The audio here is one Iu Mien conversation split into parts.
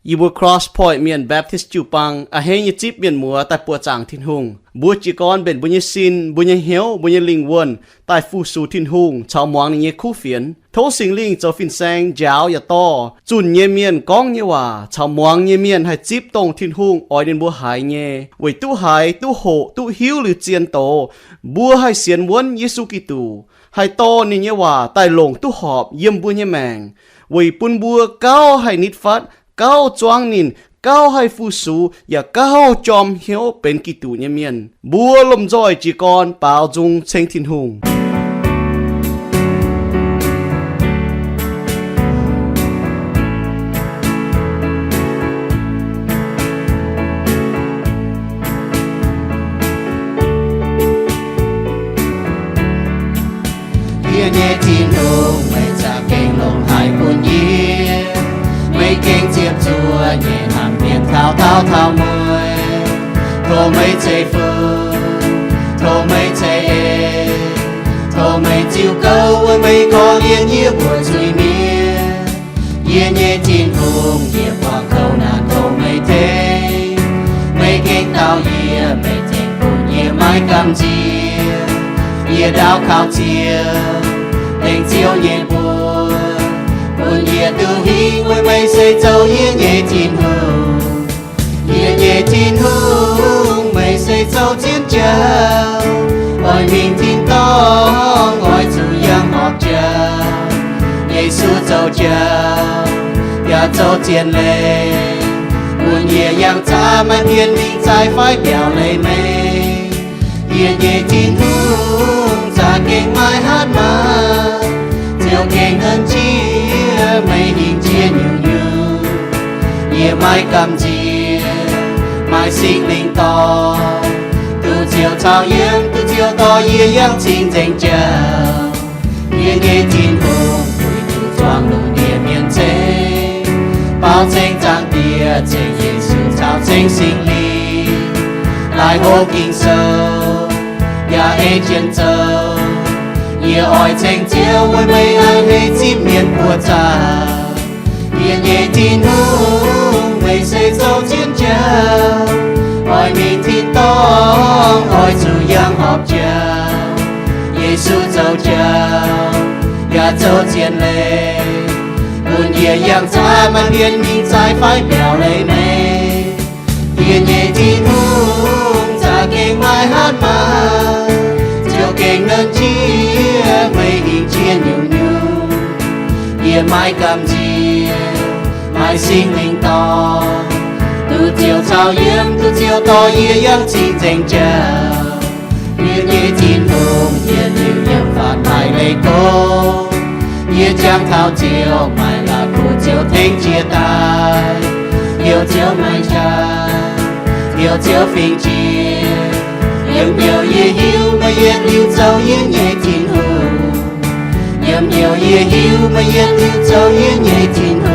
Yie mbuo Cross Point Mienh Baptist jiu-baang a'hneiv nyei zipv mienh muoz daaih buoqc zaangc Tin-Hungh. Mbuo jiez gorn mbenc mbuo nyei sin, mbuo nyei hnyouv, mbuo nyei lingh wuonh daaih fu-sux Tin-Hungh caux muangx ninh nyei kuv fienx. Tov Singx Lingh zoux fin-saeng njaaux yaac dorh zunh nyei mienh gorngv nyei waac caux muangx nyei mienh haih zipv dongh Tin-Hungh oix ninh mbuo haiz nyei, weic duqv haiz, duqv hoqc, duqv hiuv liuz zien doz, mbuo haih sienx wuonv Yesu Giduc, haih dorh ninh nyei waac daaih longc duqv horpc yiem mbuo nyei maengc, weic bun mbuo gauh haih nitv fatv, gauh zuangv ninh, gauh haih fu-sux, yaac gauh jorm hnyouv benx Giduc nyei mienh. Mbuo lomh nzoih jiez gorn baaux nzung ceng Tin-Hungh. Yie nyei Tin-Hungh, meih za'gengh longc haic bun yie. Meih gengh ziepc zuoqc nyei hnamv mienh taux tauv taux mueiz. Tov meih ceix fuqv, tov meih ceix en, tov meih ziux gouv weic meih korv-lienh yie mbuo zuiz-mienh. Yie nyei Tin-Hungh, yie buangh kouv naanc tov meih tengx. Meih gengh dau yie, meih tengx bun yie maiv gamh nziex. Yie ndaauv kaux Ziouv, tengx Ziouv nyei mbuox, bun yie duqv hingh weic meih se zoux yie nyei Tin-Hungh. Yie nyei Tin-Hungh, meih se zoux zien jauv, oix mingh tin-dorngh, oix zuqc yangh horpc jauv. Yesu zoux jauv yaac zoux zien leiz, bun yie yangh zaqc maaih mienh mingh zaih fai biaux leiz meih. Yie nyei Tin-Hungh za'gengh maaih hatc maaz, Ziouv gengh en jiex meih hingh jiex nyungc-nyungc. Yie maiv gamh nziex, maaih Singx Lingh dorh, duqv Ziouv caux yiem, duqv Ziouv dorh yie yangh cing-nzengc jauv. Yie nyei Tin-Hungh, puix zuqc zuangx lungh ndiev mienh ceng, baaux ceng Zaangc Diex, ceng Yesu caux ceng Singx Lingh, laaix hopv Ging-Sou yaac ei jienv zoux. Yie oix ceng Ziouv weic meih a'hneiv zipv mienh buoqc zaangc. Yie nyei Tin-Hungh, meih se zoux zien jauv, oix mingh tin-dorngh, oix zuqc yangh horpc jauv. Yesu zoux jauv yaac zoux zien leiz, bun yie yangh zaqc maaih mienh mingh zaih fai biaux leiz meih. Yie nyei Tin-Hungh za'gengh maaih hatc maaz, Ziouv gengh en jiex meih hingh jiex nyungc-nyungc. Yie maiv gamh nziex, maaih Singx Lingh dorh, duqv Ziouv caux yiem, duqv Ziouv dorh yie yangh cing-nzengc jauv. Yie nyei Tin-Hungh, yie liuz yiem faatv maaih leiz gorngv, yie jangx taux Ziouv, maaih la'kuqv Ziouv tengx jiex daaih. Heuc Ziouv maaih qaqv, heuc Ziouv fingx jiex. Yiem hnyouv yie hiuv meih yietc liuz zoux yie nyei Tin-Hungh. Yiem hnyouv yie hiuv meih yietc liuz zoux yie nyei Tin-Hungh.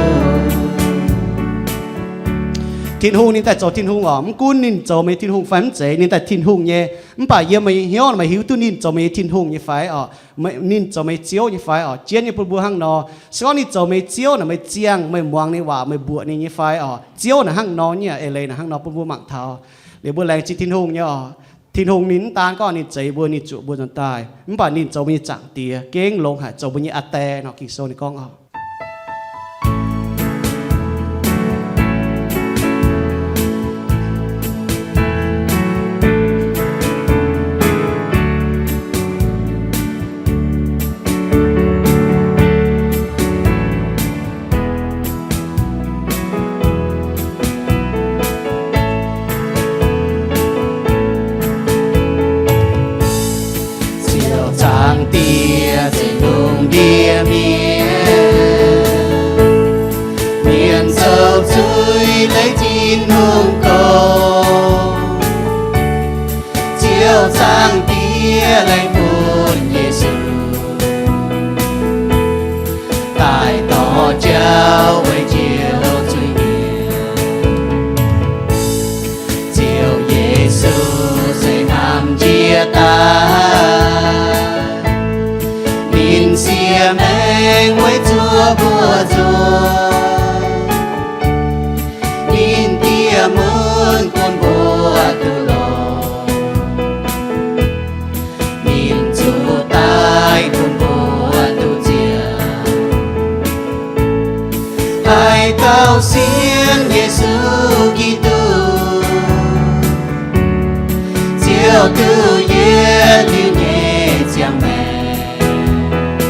Tin-Hungh ninh daaih zoux Tin-Hungh oc. Mv gunv ninh zoux meih nyei Tin-Hungh fai mv zeiz, ninh daaih Tin-Hungh nyei. Mv baac yiem meih nyei hnyouv meih hiuv duqv ninh zoux meih nyei Tin-Hungh nyei fai oc? Meih, ninh zoux meih nyei Ziouv nyei fai oc? Jienv nyei bun mbuo hnangv nor. Se gorngv ninh zoux meih nyei Ziouv naaic, meih ziangh, meih muangx ninh waac, meih mbuoqc ninh nyei fai oc? Ziouv naaic hnangv nor nyei, eix leiz naaic hnangv nor bun mbuo mangc taux. Liuz mbuo laengz zingh Tin-Hungh nyei oc. Tin-Hungh ninh mv daan gorngv ninh zeix mbuo, ninh zuoqc mbuo nzuonx daaih, mv baac ninh zoux mbuo nyei Zaangc Diex, gengh longx haic zoux mbuo nyei aa die nor, Ging-Sou ninh gorngv oc. Ziouv Zaangc Diex zeix lungh ndiev mienh, mienh zoux zuiz leiz Tin-Hungh gorx. Ziouv Zaangc Diex laengz bun Yesu daaih dorh jauv weic njoux zuiz-mienh. Ziouv Yesu se hnamv njiec daaih, ninh siev maengc weic zuoqv mbuo nzoih. bun mbuo duqv longx. Ninh zuqc daic bun mbuo duqv nziex. Haaix dauh sienx Yesu Giduc, ziouc duqv yietc liuz nyei ziangh maengc,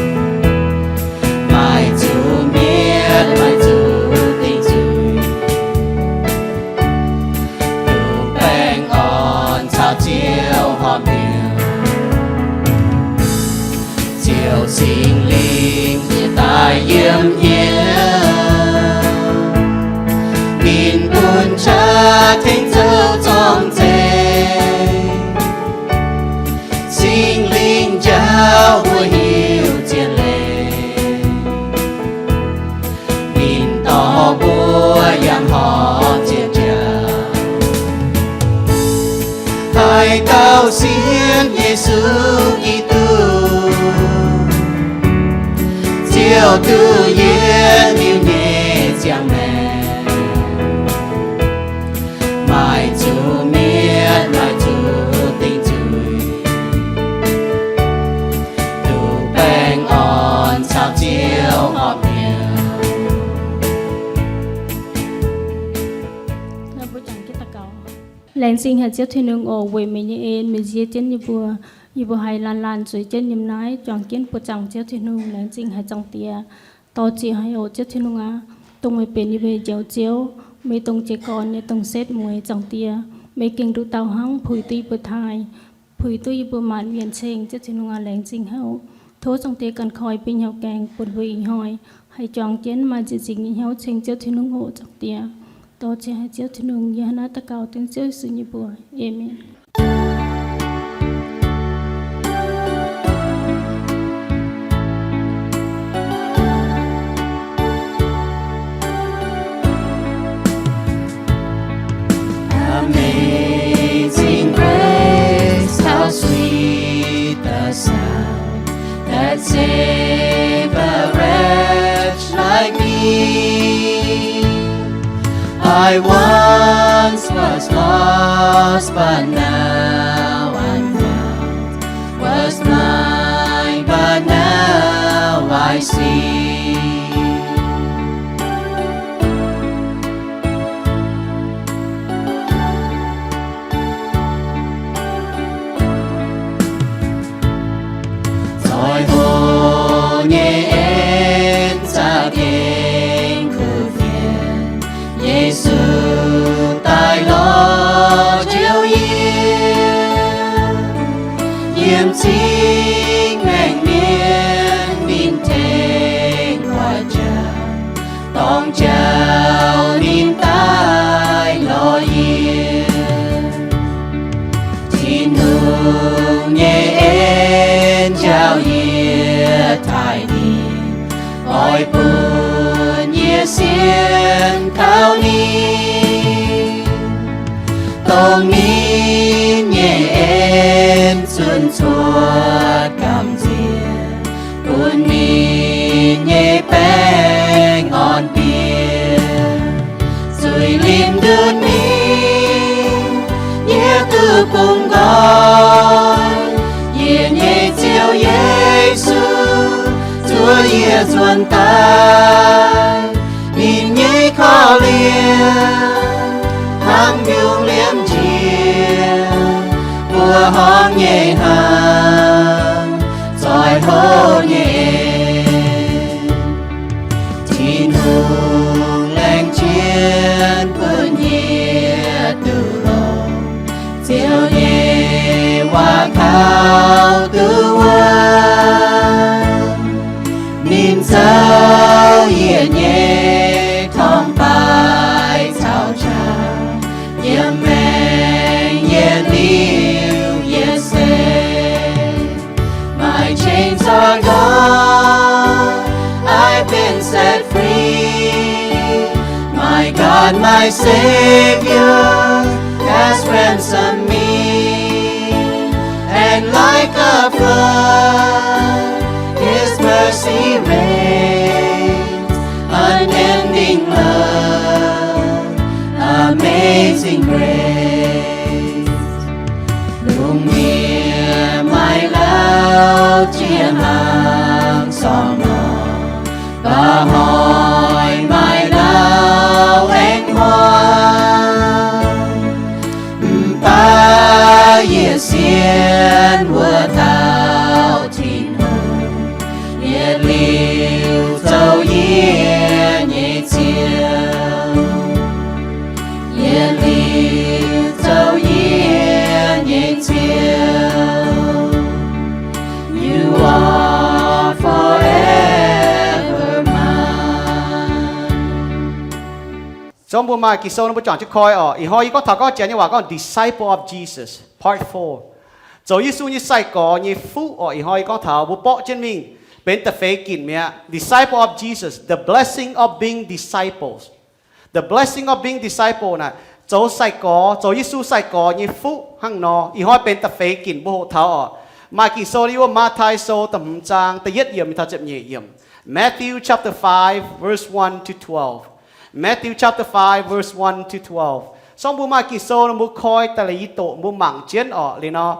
maaih zuqc mietc, maaih zuqc dingc zuiz, duqv baengh orn caux Ziouv horpc hnyouv. Ziouv Singx Lingh daaih yiem hnyouv, ninh bun qaqv tengx zoux zorng-zeih. Singx Lingh njaaux mbuo hiuv zien leiz, ninh dorh mbuo yangh horpc zien jauv. Haaix dauh sienx Yesu Giduc, ziouc duqv yietc liuz nyei ziangh maengc, maaih zuqc mietc, maaih zuqc dingc zuiz, duqv baengh orn caux Ziouv horpc hnyouv. Laengz zingh haic Ziouv Tin-Hungh oc, weic meih nyei en meih nziex jienv yie mbuo. Yie mbuo haiz laanh laanh zueiz jienv yiem naaiv juangc jienv buoz-zaangc Ziouv Tin-Hungh. Laengz zingh haic Zaangc Diex. Dor-ziec haic oc Ziouv Tin-Hungh aac, dongh meih benx yie mbuo nyei Njoux Ziouv, meih dongh jiez gorn nyei, dongh setv mueiz. Zaangc Diex, meih gengh nduqc dauh hnangv, puix duqv yie mbuo taaih, puix duqv yie mbuo maanc mienh ceng. Ziouv Tin-Hungh aac, laengz zingh haic oc. Tov Zaangc Diex ganh koi bun hnyouv gaengh bun mbuo ih hnoi haih juangc jienv maaih nziex zingx nyei hnyouv ceng Ziouv Tin-Hungh oc. Zaangc Diex, dor-ziec haic Ziouv Tin-Hungh. Yie hnangv naaiv daux gaux dengv Ziouv Yesu nyei mbuox. Aamen. Amazing grace, how sweet the sound that saved a wretch like me. I once was lost, but now I'm found, was blind, but now I see. Zoih hoc nyei en za'gengh kuv fienx, Yesu daaih lorz Ziouv yie. Yiem cing maengc mienh ninh tengx guaix jaax, dorng jauv ninh daaih lorz yie. Tin-Hungh nyei en njaaux yie taaih ninh, oix bun yie sienx kaux ninh. Dongh ninh nyei en zunc cuotv gamh nziex, bun ninh nyei baengh orn bieqc. Zuiz-limc ndutv mingh, yie duqv bungx nqoi. Yie nyei Ziouv Yesu zuov yie nzuonx daaih. Ninh nyei korv-lienh hnangv mbiungc liemh njiec, mbuoqc horngh nyei hnaangx, zoih hoc nyei en. Tin-Hungh laengz jienv bun yie duqv longx, Ziouv nyei waac kaux duqv wuonv. Ninh zoux yietc nyei torngv-baaix caux qaqv, yiem maengc yietc liuz yietc seix. My chains are gone, I've been set free. My God, my Savior has ransomed me. And like a flood, His mercy reigns, unending love, Amazing Grace. Lungh ndiev maaih lauh jiex hnaangx sorng nor, mba'hnoi maaih lauh aengx huaav. Mv baac yie sienx wuov dauh Tin-Hungh, yietc liuz zoux yie nyei Ziouv. Yietc liuz zoux yie nyei Ziouv. You are forever mine. Zorqv mbuo maaih Ging-Sou nor mbuo juangc jienv koi oc. Ih hnoi yie gorngv taux gorngv janx nyei waac gorngv Disciple of Jesus, Part four. Zoux Yesu nyei sai-gorx nyei fuqv oc. Ih hnoi yie gorngv taux mbuo borqv jienv mingh benx da'feix ginc mi'aqv. Disciple of Jesus, the blessing of being disciples. The blessing of being disciple naaic, zoux sai-gorx, zoux Yesu sai-gorx nyei fuqv hnangv nor. Ih hnoi benx da'feix ginc mbuo hoqc taux oc. Maaih Ging-Sou yiem wuov Matv^tai Sou da'hmz zaang da'yietv yiemc mingh taux ziepc nyeic yiemc. Matthew chapter five, verse one to twelve. Matthew chapter five, verse one to twelve. Sorng mbuo maaih Ging-Sou nor mbuo koi daaih liuz yie doqc mbuo mangc jienv oc. Liuz nor,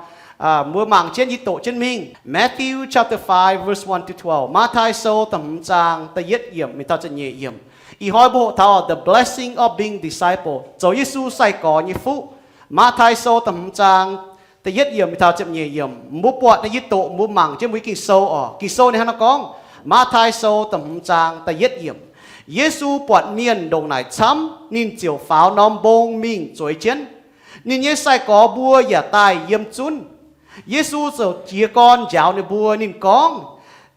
mbuo mangc jienv yie doqc jienv mingh. Matthew chapter five, verse one to twelve. Matv^tai Sou da'hmz zaang da'yietv yiemc mingh taux ziepc nyeic yiemc. Ih hnoi mbuo hoqc taux the blessing of being disciple, zoux Yesu sai-gorx nyei fuqv. Matv^tai Sou da'hmz zaang da'yietv yiemc mingh taux ziepc nyeic yiemc. Mbuo buatc naaiv yie doqc mbuo mangc jienv mbuo nyei Ging-Sou oc. Ging-Sou ninh hnangv naaiv gorngv, Matv^tai Sou da'hmz zaang da'yietv yiemc. Yesu buatc mienh ndongc naaic camv, ninh ziouc faaux norm mbong mingh zueiz jienv. Ninh nyei sai-gorx mbuo yaac daaih yiem zunv. Yesu ziouc jiez gorn njaaux ninh mbuo. Ninh gorngv,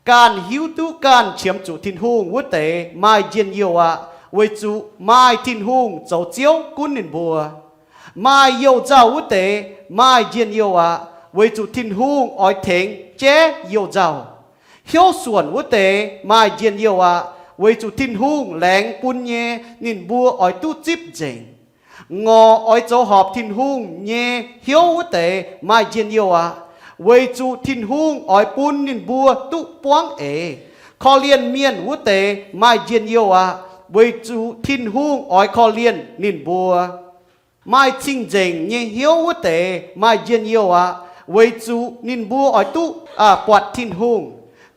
ganh hiuv duqv ganh qiemx zuqc Tin-Hungh wuov deix maaih njien-youh aqv, weic zuqc maaih Tin-Hungh zoux Ziouv gunv ninh mbuo. Maaih youh nzauh wuov deix maaih njien-youh aqv, weic zuqc Tin-Hungh oix tengx jaiv youh nzauh. Hnyouv suonc wuov deix maaih njien-youh aqv, weic zuqc Tin-Hungh laengz bun nyei ninh mbuo oix duqv zipv nzengc. Ngorc oix zoux horpc Tin-Hungh nyei hnyouv wuov deix maaih njien-youh aqv, weic zuqc Tin-Hungh oix bun ninh mbuo duqv buangv eix. Korv-lienh mienh wuov deix maaih njien-youh aqv, weic zuqc Tin-Hungh oix korv-lienh ninh mbuo. Maaih cing-nzengc nyei hnyouv wuov deix maaih njien-youh aqv, weic zuqc ninh mbuo oix duqv buatc Tin-Hungh.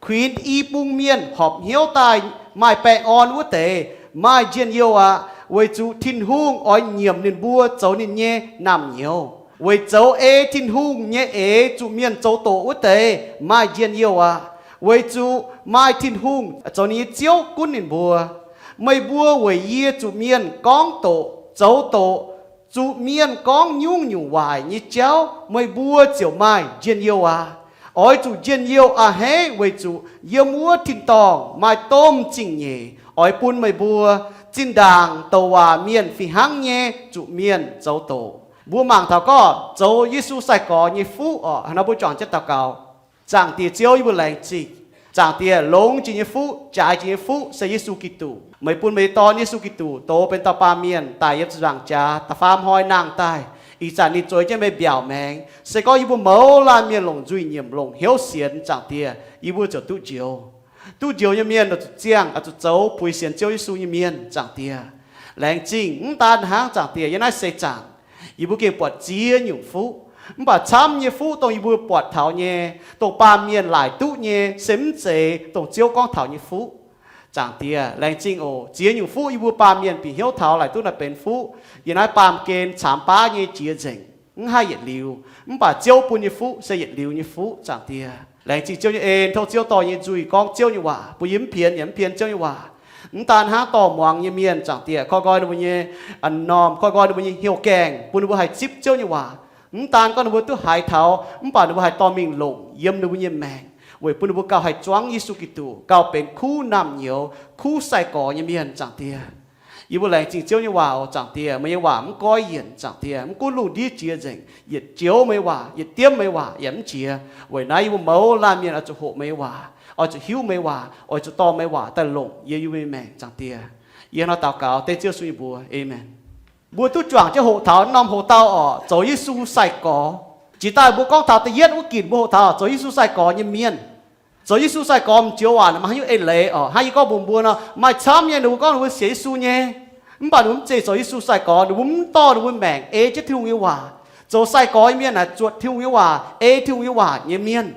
Kuinx i bung mienh horpc hnyouv daaih maaih baengh orn wuov deix maaih njien-youh aqv, weic zuqc Tin-Hungh oix nyiemc ninh mbuo zoux ninh nyei naamh nyouz. Weic zoux ei Tin-Hungh nyei eix zuqc mienh zoux doqc wuov deix maaih njien-youh aqv, weic zuqc maaih Tin-Hungh zoux ninh nyei Ziouv gunv ninh mbuo. Meih mbuo weic yie zuqc mienh gorngv doqc, zoux doqc, zuqc mienh gorngv nyungc-nyungc waaic nyei jauv, meih mbuo ziouc maaih njien-youh aqv. Oix zuqc njien-youh a'hneiv weic zuqc yiem wuov tin-dorngh maaih domh zingh nyeic oix bun meih mbuo. Zinh ndaangc douc waac mienh fih hnangv nyei zuqc mienh zoux doqc. Mbuo mangc taux gorngv zoux Yesu sai-gorx nyei fuqv oc. Hnangv nor mbuo juangc jienv daux gaux. Zaangc Diex Ziouv, yie mbuo laengz zingh. Zaangc Diex, longx jiex nyei fuqv, jaaix jiex nyei fuqv se Yesu Giduc. Meih bun meih nyei Dorn, Yesu Giduc, douz benx dauh baamh mienh daaih yiem zaangc jaax da'faam hnoi nangh daaih. Ih zanc ninh zueiz jienv meih mbiaauc maengx. Se gorngv yie mbuo mouz laanh mienh longc nzuih nyiemc, longc hnyouv sienx, Zaangc Diex, yie mbuo ziouc duqv njoux. Duqv njoux nyei mienh oix zuqc ziangh, oix zuqc zoux puix sienx Ziouv Yesu nyei mienh, Zaangc Diex. Laengz zingh. Mv daan hnangv, Zaangc Diex, yiem naaiv seix zaangc yie mbuo gengh buatc ziex nyungc fuqv. Mv baac camv nyei fuqv dongh yie mbuo buatc taux nyei, dongh baamh mienh laaic duqv nyei, se mv zeiz dongh Ziouv gorngv taux nyei fuqv. Zaangc Diex, laengz zingh oc. Ziex nyungc fuqv yie mbuo baamh mienh bieqc hnyouv taux laaic duqv naaiv benx fuqv. Yiem naaiv baamh gen caamx baav nyei jiex nzengc, mv haih yietc liuz. Mv baac Ziouv bun nyei fuqv se yietc liuz nyei fuqv, Zaangc Diex. Laengz zingh Ziouv nyei en, tov Ziouv dorh nyei nzuih gorngv Ziouv nyei waac bun yie mv pienx yaac mv pienx Ziouv nyei waac. Mv daan hnangv, dorh muangx nyei mienh, Zaangc Diex, koi nqoi ninh mbuo nyei, aa, m'normh, koi nqoi ninh mbuo nyei hnyouv gaengh, bun ninh mbuo haih zipv Ziouv nyei waac. Mv daan gorngv ninh mbuo duqv haiz taux, mv baac ninh mbuo haih dorh mingh longc yiem ninh mbuo nyei maengc, weic bun ninh mbuo gauh haih zuangv Yesu Giduc, gauh benx kuv naamh nyouz, kuv sai-gorx nyei mienh, Zaangc Diex. Yie mbuo laengz zingh Ziouv nyei waac oc, Zaangc Diex. Meih nyei waac mv goiv yienc, Zaangc Diex. Mv gunv lungh ndiev jiex nzengc, yietc joux meih nyei waac, yietc diemv meih nyei waac yaac mv jiex. Weic naaiv yie mbuo mouz laanh mienh oix zuqc hoqc meih nyei waac, oix zuqc hiuv meih nyei waac, oix zuqc dorh meih nyei waac daaih longc yiem yie mbuo nyei maengc, Zaangc Diex. Yie hnangv naaiv daux gaux dengv Ziouv Yesu nyei mbuox, aamen. Mbuo duqv juangc jienv hoqc taux norm hoc-dauh oc, zoux Yesu sai-gorx. Jiex daaih mbuo gorngv taux da'yietv wuov ginc mbuo hoqc taux zoux Yesu sai-gorx nyei mienh. Zoux Yesu sai-gorx m'joux waac naaic maaih haaix nyungc eix leiz oc? Hnangv yie gorngv mbuox mbuo nor, maaih camv nyei ninh mbuo gorngv ninh mbuo sienx Yesu nyei, Mv baac ninh mbuo mv zeiz zoux Yesu sai-gorx, ninh mbuo mv dorh ninh mbuo maengc ei jienv Tin-Hungh nyei waac. Zoux sai-gorx nyei mienh naaic zuotc Tin-Hungh nyei waac, ei Tin-Hungh nyei waac nyei mienh.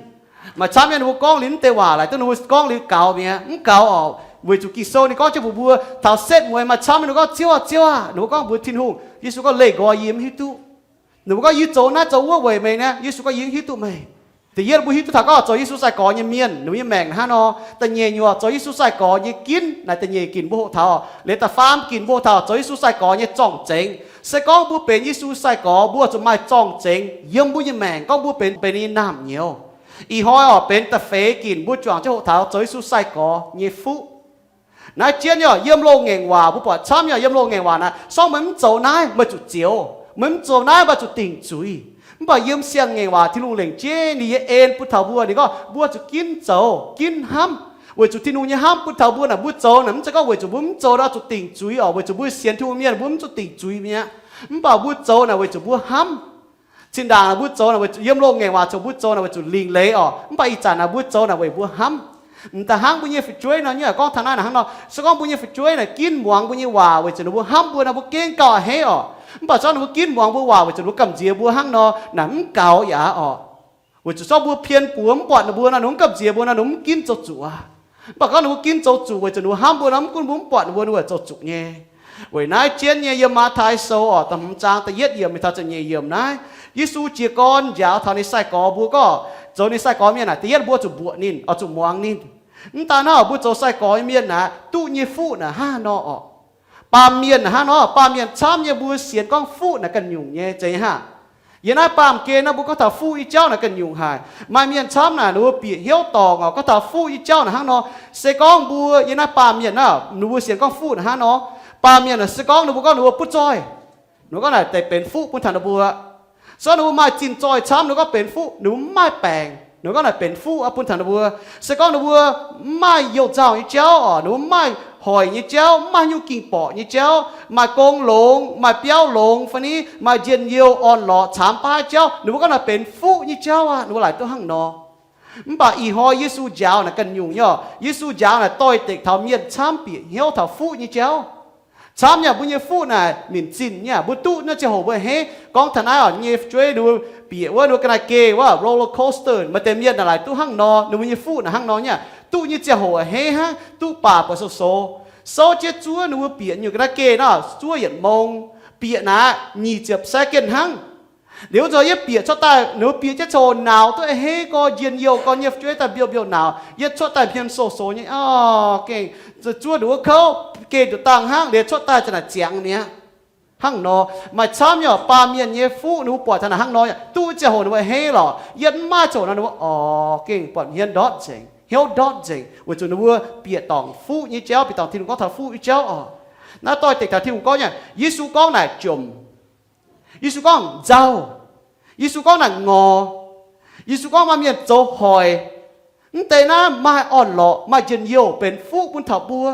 Maaih camv mienh ninh mbuo gorngv liuz mv deix waac laaic duqv ninh mbuo gorngv liuz gaux mi'aqv. Mv gaux oc, weic zuqc Ging-Sou ninh gorngv jienv mbuox mbuo, taux setv mueiz maaih camv mienh ninh mbuo gorngv, Ziouv aah, Ziouv aah! Ninh mbuo gorngv mbuox Tin-Hungh, Yesu gorngv, Leih nqoi yie mv hiuv duqv. Ninh mbuo gorngv, Yie zoux naaiv zoux wuov weic meih naaiv. Yesu gorngv, Yie mv hiuv duqv meih. Da'yietv mbuo hiuv duqv taux gorngv zoux Yesu sai-gorx nyei mienh, ninh mbuo nyei maengc hnangv nor. Da'nyeic nyungc oc, zoux Yesu sai-gorx nyei ginv naaic da'nyeic ginc mbuo hoqc taux oc. Liuz da'faam ginc mbuo hoqc taux zoux Yesu sai-gorx nyei zorng-zengx. Se gorngv mbuo benx Yesu sai-gorx, mbuo zuqc maaih zorng-zengx yiem mbuo nyei maengc gorngv mbuo benx, benx ninh nyei naamh nyouz. Ih hnoi oc, benx da'feix ginc mbuo juangc jienv hoqc taux zoux Yesu sai-gorx nyei fuqv. Naaiv jienv nyei oc, yiem loz-ngaengc waac mbuo buatc camv nyei oc, yiem loz-ngaengc waac naaic, se gorngv meih mv zoux naaiv, meih zuqc zioux. Meih mv zoux naaiv, meih zuqc dingc zuiz. Mv baac yiem siang-ngaengc waac Tin-Hungh lengc jeiv ninh nyei en bun taux mbuo, ninh gorngv mbuo zuqc ginv zoux, ginv hnamv, weic zuqc Tin-Hungh nyei hnamv bun taux mbuo naaic, mbuo zoux naaic, mv zeiz gorngv weic zuqc mbuo mv zoux nor zuqc dingc zuiz oc, weic zuqc mbuo sienx Tin-Hungh mienh mbuo mv zuqc dingc zuiz mi'aqv. Mv baac mbuo zoux naaic weic zuqc mbuo hnamv. Zinh ndaangc naaic mbuo zoux naaic weic zuqc, yiem loz-ngaengc waac zoux mbuo zoux naaic weic zuqc lingc leiz oc, mv baac ih zanc naaic mbuo zoux naaic weic mbuo hnamv. M'daaih hnangv mbuo nyei fu'jueiv nor, nyei gorngv taux naaiv naaic hnangv nor, se gorngv mbuo nyei fu'jueiv naaic ginv muangx mbuo nyei waac weic zuqc ninh mbuo hnamv mbuo nor, mbuo gengh gauh a'hneiv oc. Mv baac se gorngv ninh mbuo ginv muangx mbuo waac weic zuqc ninh mbuo gamh nziex mbuo hnangv nor, naaic mv gaux yaac oc. Weic zuqc se gorngv mbuo pien buoz mv buatc ninh mbuo nor, ninh mv gamh nziex mbuo nor, ninh mv ginv zoux zuqc aqv. Mv baac gorngv ninh mbuo ginv zoux zuqc weic zuqc ninh mbuo hnamv mbuo nor, mv gunv mbuo mv buatc ninh mbuo, ninh mbuo zoux zuqc nyei. Weic naaiv jienv nyei yiem Matv^tai Sou oc, da'hmz zaang da'yietv yiemc mingh taux ziepc nyeic yiemc naaiv, Yesu jiez gorn njaaux taux ninh sai-gorx mbuo gorngv, zoux ninh sai-gorx mienh naaic, da'yietv mbuo zuqc mbuoqc ninh oc, zuqc muangx ninh. Mv daan naaiv oc, mbuo zoux sai-gorx nyei mienh naaic, duqv nyei fuqv naaic hnangv nor oc. Baamh mienh naaic hnangv nor, baamh mienh camv nyei mbuo sienx gorngv fuqv naaic ganh nyungc nyei, zeiz nyei hnangv. Yiem naaiv baamh gen naaiv mbuo gorngv taux fuqv nyei jauv naaic ganh nyungc haic. Maaih mienh camv naaic ninh mbuo bieqc hnyouv dorngc oc, gorngv taux fuqv nyei jauv naaic hnangv nor. Se gorngv mbuo yiem naaiv baamh mienh naaic, ninh mbuo sienx gorngv fuqv naaic hnangv nor. Baamh mienh naaic se gorngv ninh mbuo gorngv ninh mbuo butv zoih, ninh mbuo gorngv naaic deix benx fuqv bun taux ninh mbuo. Se gorngv ninh mbuo maaih zinh zoih camv, ninh mbuo gorngv benx fuqv, ninh mbuo mv maaih baengc, ninh mbuo gorngv naaic benx fuqv bun taux ninh mbuo. Se gorngv ninh mbuo mv maaih youh nzauh nyei jauv oc, ninh mbuo mv maaih hoic nyei jauv, mv maaih haaix nyungc ging-borqc nyei jauv, maaih gong longx, maaih biauv longx, fai ni maaih njien-youh orn-lorqc caamx baav jauv, ninh mbuo gorngv naaic benx fuqv nyei jauv aqv. Ninh mbuo laaic duqv hnangv nor. Mv baac ih hnoi Yesu njaaux naaic ganh nyungc nyei oc. Yesu njaaux naaic doix-dekc taux mienh camv bieqc hnyouv taux fuqv nyei jauv. Camv nyei mbuo nyei fuqv naaic minc zinh nyei, mbuo duqv naaiv ziangh hoc mbuo a'hneiv. Gorngv taux naaiv oc, nyei fu'jueiv ninh mbuo bieqc wuov ninh mbuo ga'naaiv geh wuov roller coaster, maaih deix mienh naaic laaic duqv hnangv nor, ninh mbuo nyei fuqv naaic hnangv nor nyei. Duqv nyei ziangh hoc a'hneiv hnangv, duqv baac buatc sou-sou, souv jienv zuov ninh mbuo bieqc nyungc ga'naaiv geh nor, zuov yietc mong, bieqc naaic nyic ziepc second hnangv. Liuz nzunc yie bieqc cuotv daaih, ninh mbuo bieqc jienv coc nauz duqv a'hneiv gorx, njien-youh gorx, nyei fu'jueiv daaih mbiouh mbiouh nauz, yie cuotv daaih hmien sou-sou nyei, orqc, gengh zuov nduqc wuov kouv, geh nduqc dangh hnangv, liuz cuotv daaih za'naaic ziangx mi'aqv. Hnangv nor, maaih camv nyei oc, baamh mienh nyei fuqv ninh mbuo buatc taux naaic hnangv nor, duqv ziangh hoc ninh mbuo a'hneiv lorqc, yie mv maaih coc nor ninh mbuo orqc, gengh buatc hmien ndortv nzengc, hnyouv ndortv nzengc, weic zuqc ninh mbuo bieqc dorngc fuqv nyei jauv, bieqc dorngc Tin-Hungh gorngv taux fuqv nyei jauv oc. Naaiv doix-dekc taux Tin-Hungh gorngv nyei, Yesu gorngv naaic jomc, Yesu gorngv nzauh, Yesu gorngv naaic ngorc, Yesu gorngv maaih mienh zoux hoic. Mv deix naaiv maaih orn-lorqc, maaih njien-youh benx fuqv bun taux mbuo.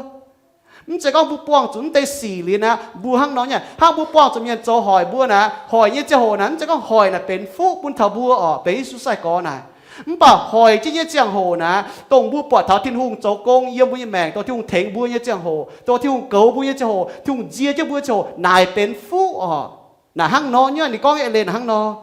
Mv zeiz gorngv mbuo buangh zuqc mv deix sic liuz naaic, mbuo hnangv nor nyei, hnangv mbuo buangh zuqc mienh zoux hoic mbuo naaic, hoic nyei ziangh hoc naaic, mv zeiz gorngv hoic naaic benx fuqv bun taux mbuo oc, benx Yesu sai-gorx naaic. Mv baac hoic jienv nyei ziangh hoc naaic, dongh mbuo buatc taux Tin-Hungh zoux gong yiem mbuo nyei maengc, dongh Tin-Hungh tengx mbuo nyei ziangh hoc, dongh Tin-Hungh goux mbuo nyei ziangh hoc, Tin-Hungh nzie jienv mbuo nyei ziangh hoc naaic benx fuqv oc. Naaic hnangv nor nyei, ninh gorngv nyei eix leiz naaic hnangv nor.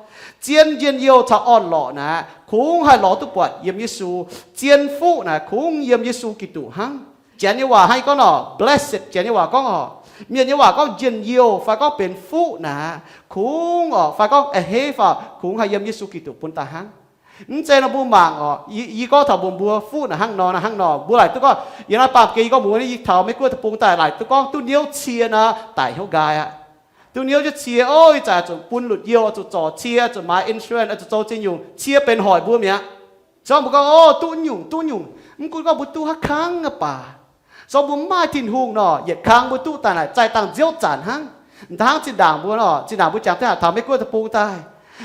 Zien njien-youh caux orn-lorqc naaic kungx haih lorz duqv buatc yiem Yesu. Zien fuqv naaic kungx yiem Yesu Giduc hnangv. Janx nyei waac hnangv yie gorngv nor, blessed, Janx nyei waac gorngv oc. Mienh nyei waac gorngv njien-youh fai gorngv benx fuqv naaic kungx oc, fai gorngv a'hneiv fai kungx haih yiem Yesu Giduc bun daaih hnangv. Mv zeiz nor mbuo mangc oc, yie, yie gorngv taux mbuox mbuo fuqv naaic hnangv nor, naaic hnangv nor. Mbuo laaic duqv gorngv, yiem naaiv baamh gen yie gorngv mbuox yie taux Meiv Guoqv deic-bung daaih laaic duqv gorngv duqv niouv cie nor, daic hnyouv nqaai aqv. Duqv niouv jienv cie, ov, ih zanc zuqc bun lutc youh, zuqc zorc cie, zuqc maaiz insurance, zuqc zoux ziex nyungc, cie benx hoic mbuo mi'aqv. Se gorngv mbuo gorngv, ov, duqv nyungc, duqv nyungc, mv gunv gorngv mbuo duqv haaix kangv aqv baac, se gorngv mbuo mv maaih Tin-Hungh nor, yietc kangx mbuo duqv daaih naaic zaih dangh nziouv zanc hnangv. M'daaih hnangv zinh ndaangc mbuo nor, zinh ndaangc mbuo jangx duqv haaix taux Meiv Guoqv deic-bung daaih,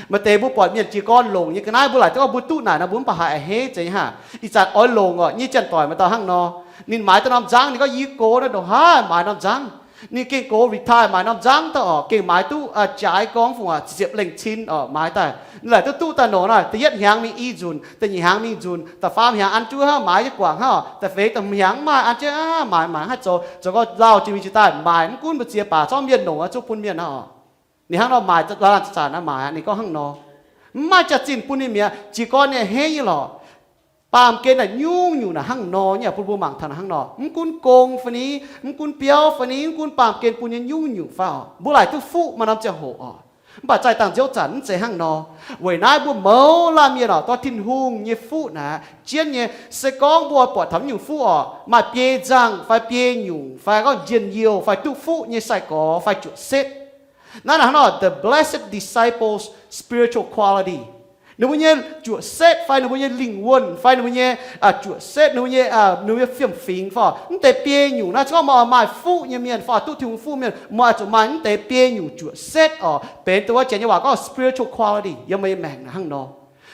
maaih deix mbuo buatc mienh jiez gorn longc nyei ga'naaiv, mbuo laaic duqv gorngv mbuo duqv naaic nor, mbuo mv baac haiz a'hneiv zeiz nyei hnangv. Ih zanc oix longc oc, nyei janx-doic maaih dauh hnangv nor. Ninh maaiz daaih norm nzangv, ninh gorngv yie gox naaiv ndongc haaix maaiz norm nzangv. Ninh gengh gox retire maaiz norm nzangv daaih oc, gengh maaiz duqv jaaix gorngv fungc ziepc lengh cin oc, maaiz daaih. Ninh laaic duqv duqv daaih nongc naaic, da'yietv hnyangx mingh i nzunc, da'nyeic hnyangx mingh nzunc, da'faam hnyangx an jienv hnangv, maaiz jienv guangc hnangv, da'feix da'hmz hnyangx mv maaih an jienv hnangv, maaiz maaiz haaix zoux, zoux gau lauh jiex mingh jiex daaih maaiz mv gunv mbu'ziex baac zorqv mienh nongc aqv, zuqv bun mienh aqv oc. Ninh hnangv nor maaiz, laanh zanc-zanc naaiv maaiz aqv, ninh gorngv hnangv nor. Mv maaih jaax-zinh bun ninh mi'aqv, jiez gorn ninh hengv nyei lorqc. Baamh gen naaic nyungc-nyungc naaic hnangv nor nyei, bun mbuo mangc taux naaic hnangv nor. Mv gunv gong fai ni, mv gunv biauv fai ni, mv gunv baamh gen bun nyei nyungc-nyungc fai oc, mbuo laaic duqv fuqv maaih norm ziangh hoc oc. Mv baac zaih dangh nziouv zanc mv zeiz hnangv nor. Weic naaiv mbuo mouz laanh mienh oc, dorh Tin-Hungh nyei fuqv naaic jienv nyei. Se gorngv mbuo buatc taux nyungc fuqv oc, maaih biei nzangh fai biei nyungc fai gorngv njien-youh fai duqv fuqv nyei sai-gorx fai juoqc setv. Naaiv naaic hnangv nor, the blessed disciples' spiritual quality. Ninh mbuo nyei juoqc setv fai ninh mbuo nyei lingh wuonh fai ninh mbuo nyei, aa, juoqc setv, ninh mbuo nyei, aa, ninh mbuo nyei fiem-fingx fai mv deix biei nyungc naaiv, se gorngv meih oix maaih fuqv nyei mienh fai duqv Tin-Hungh fuqv mienh, meih oix zuqc maaih mv deix biei nyungc juoqc setv oc. Benx dongh wuov Janx nyei waac gorngv spiritual quality yiem meih nyei maengc naaic hnangv nor.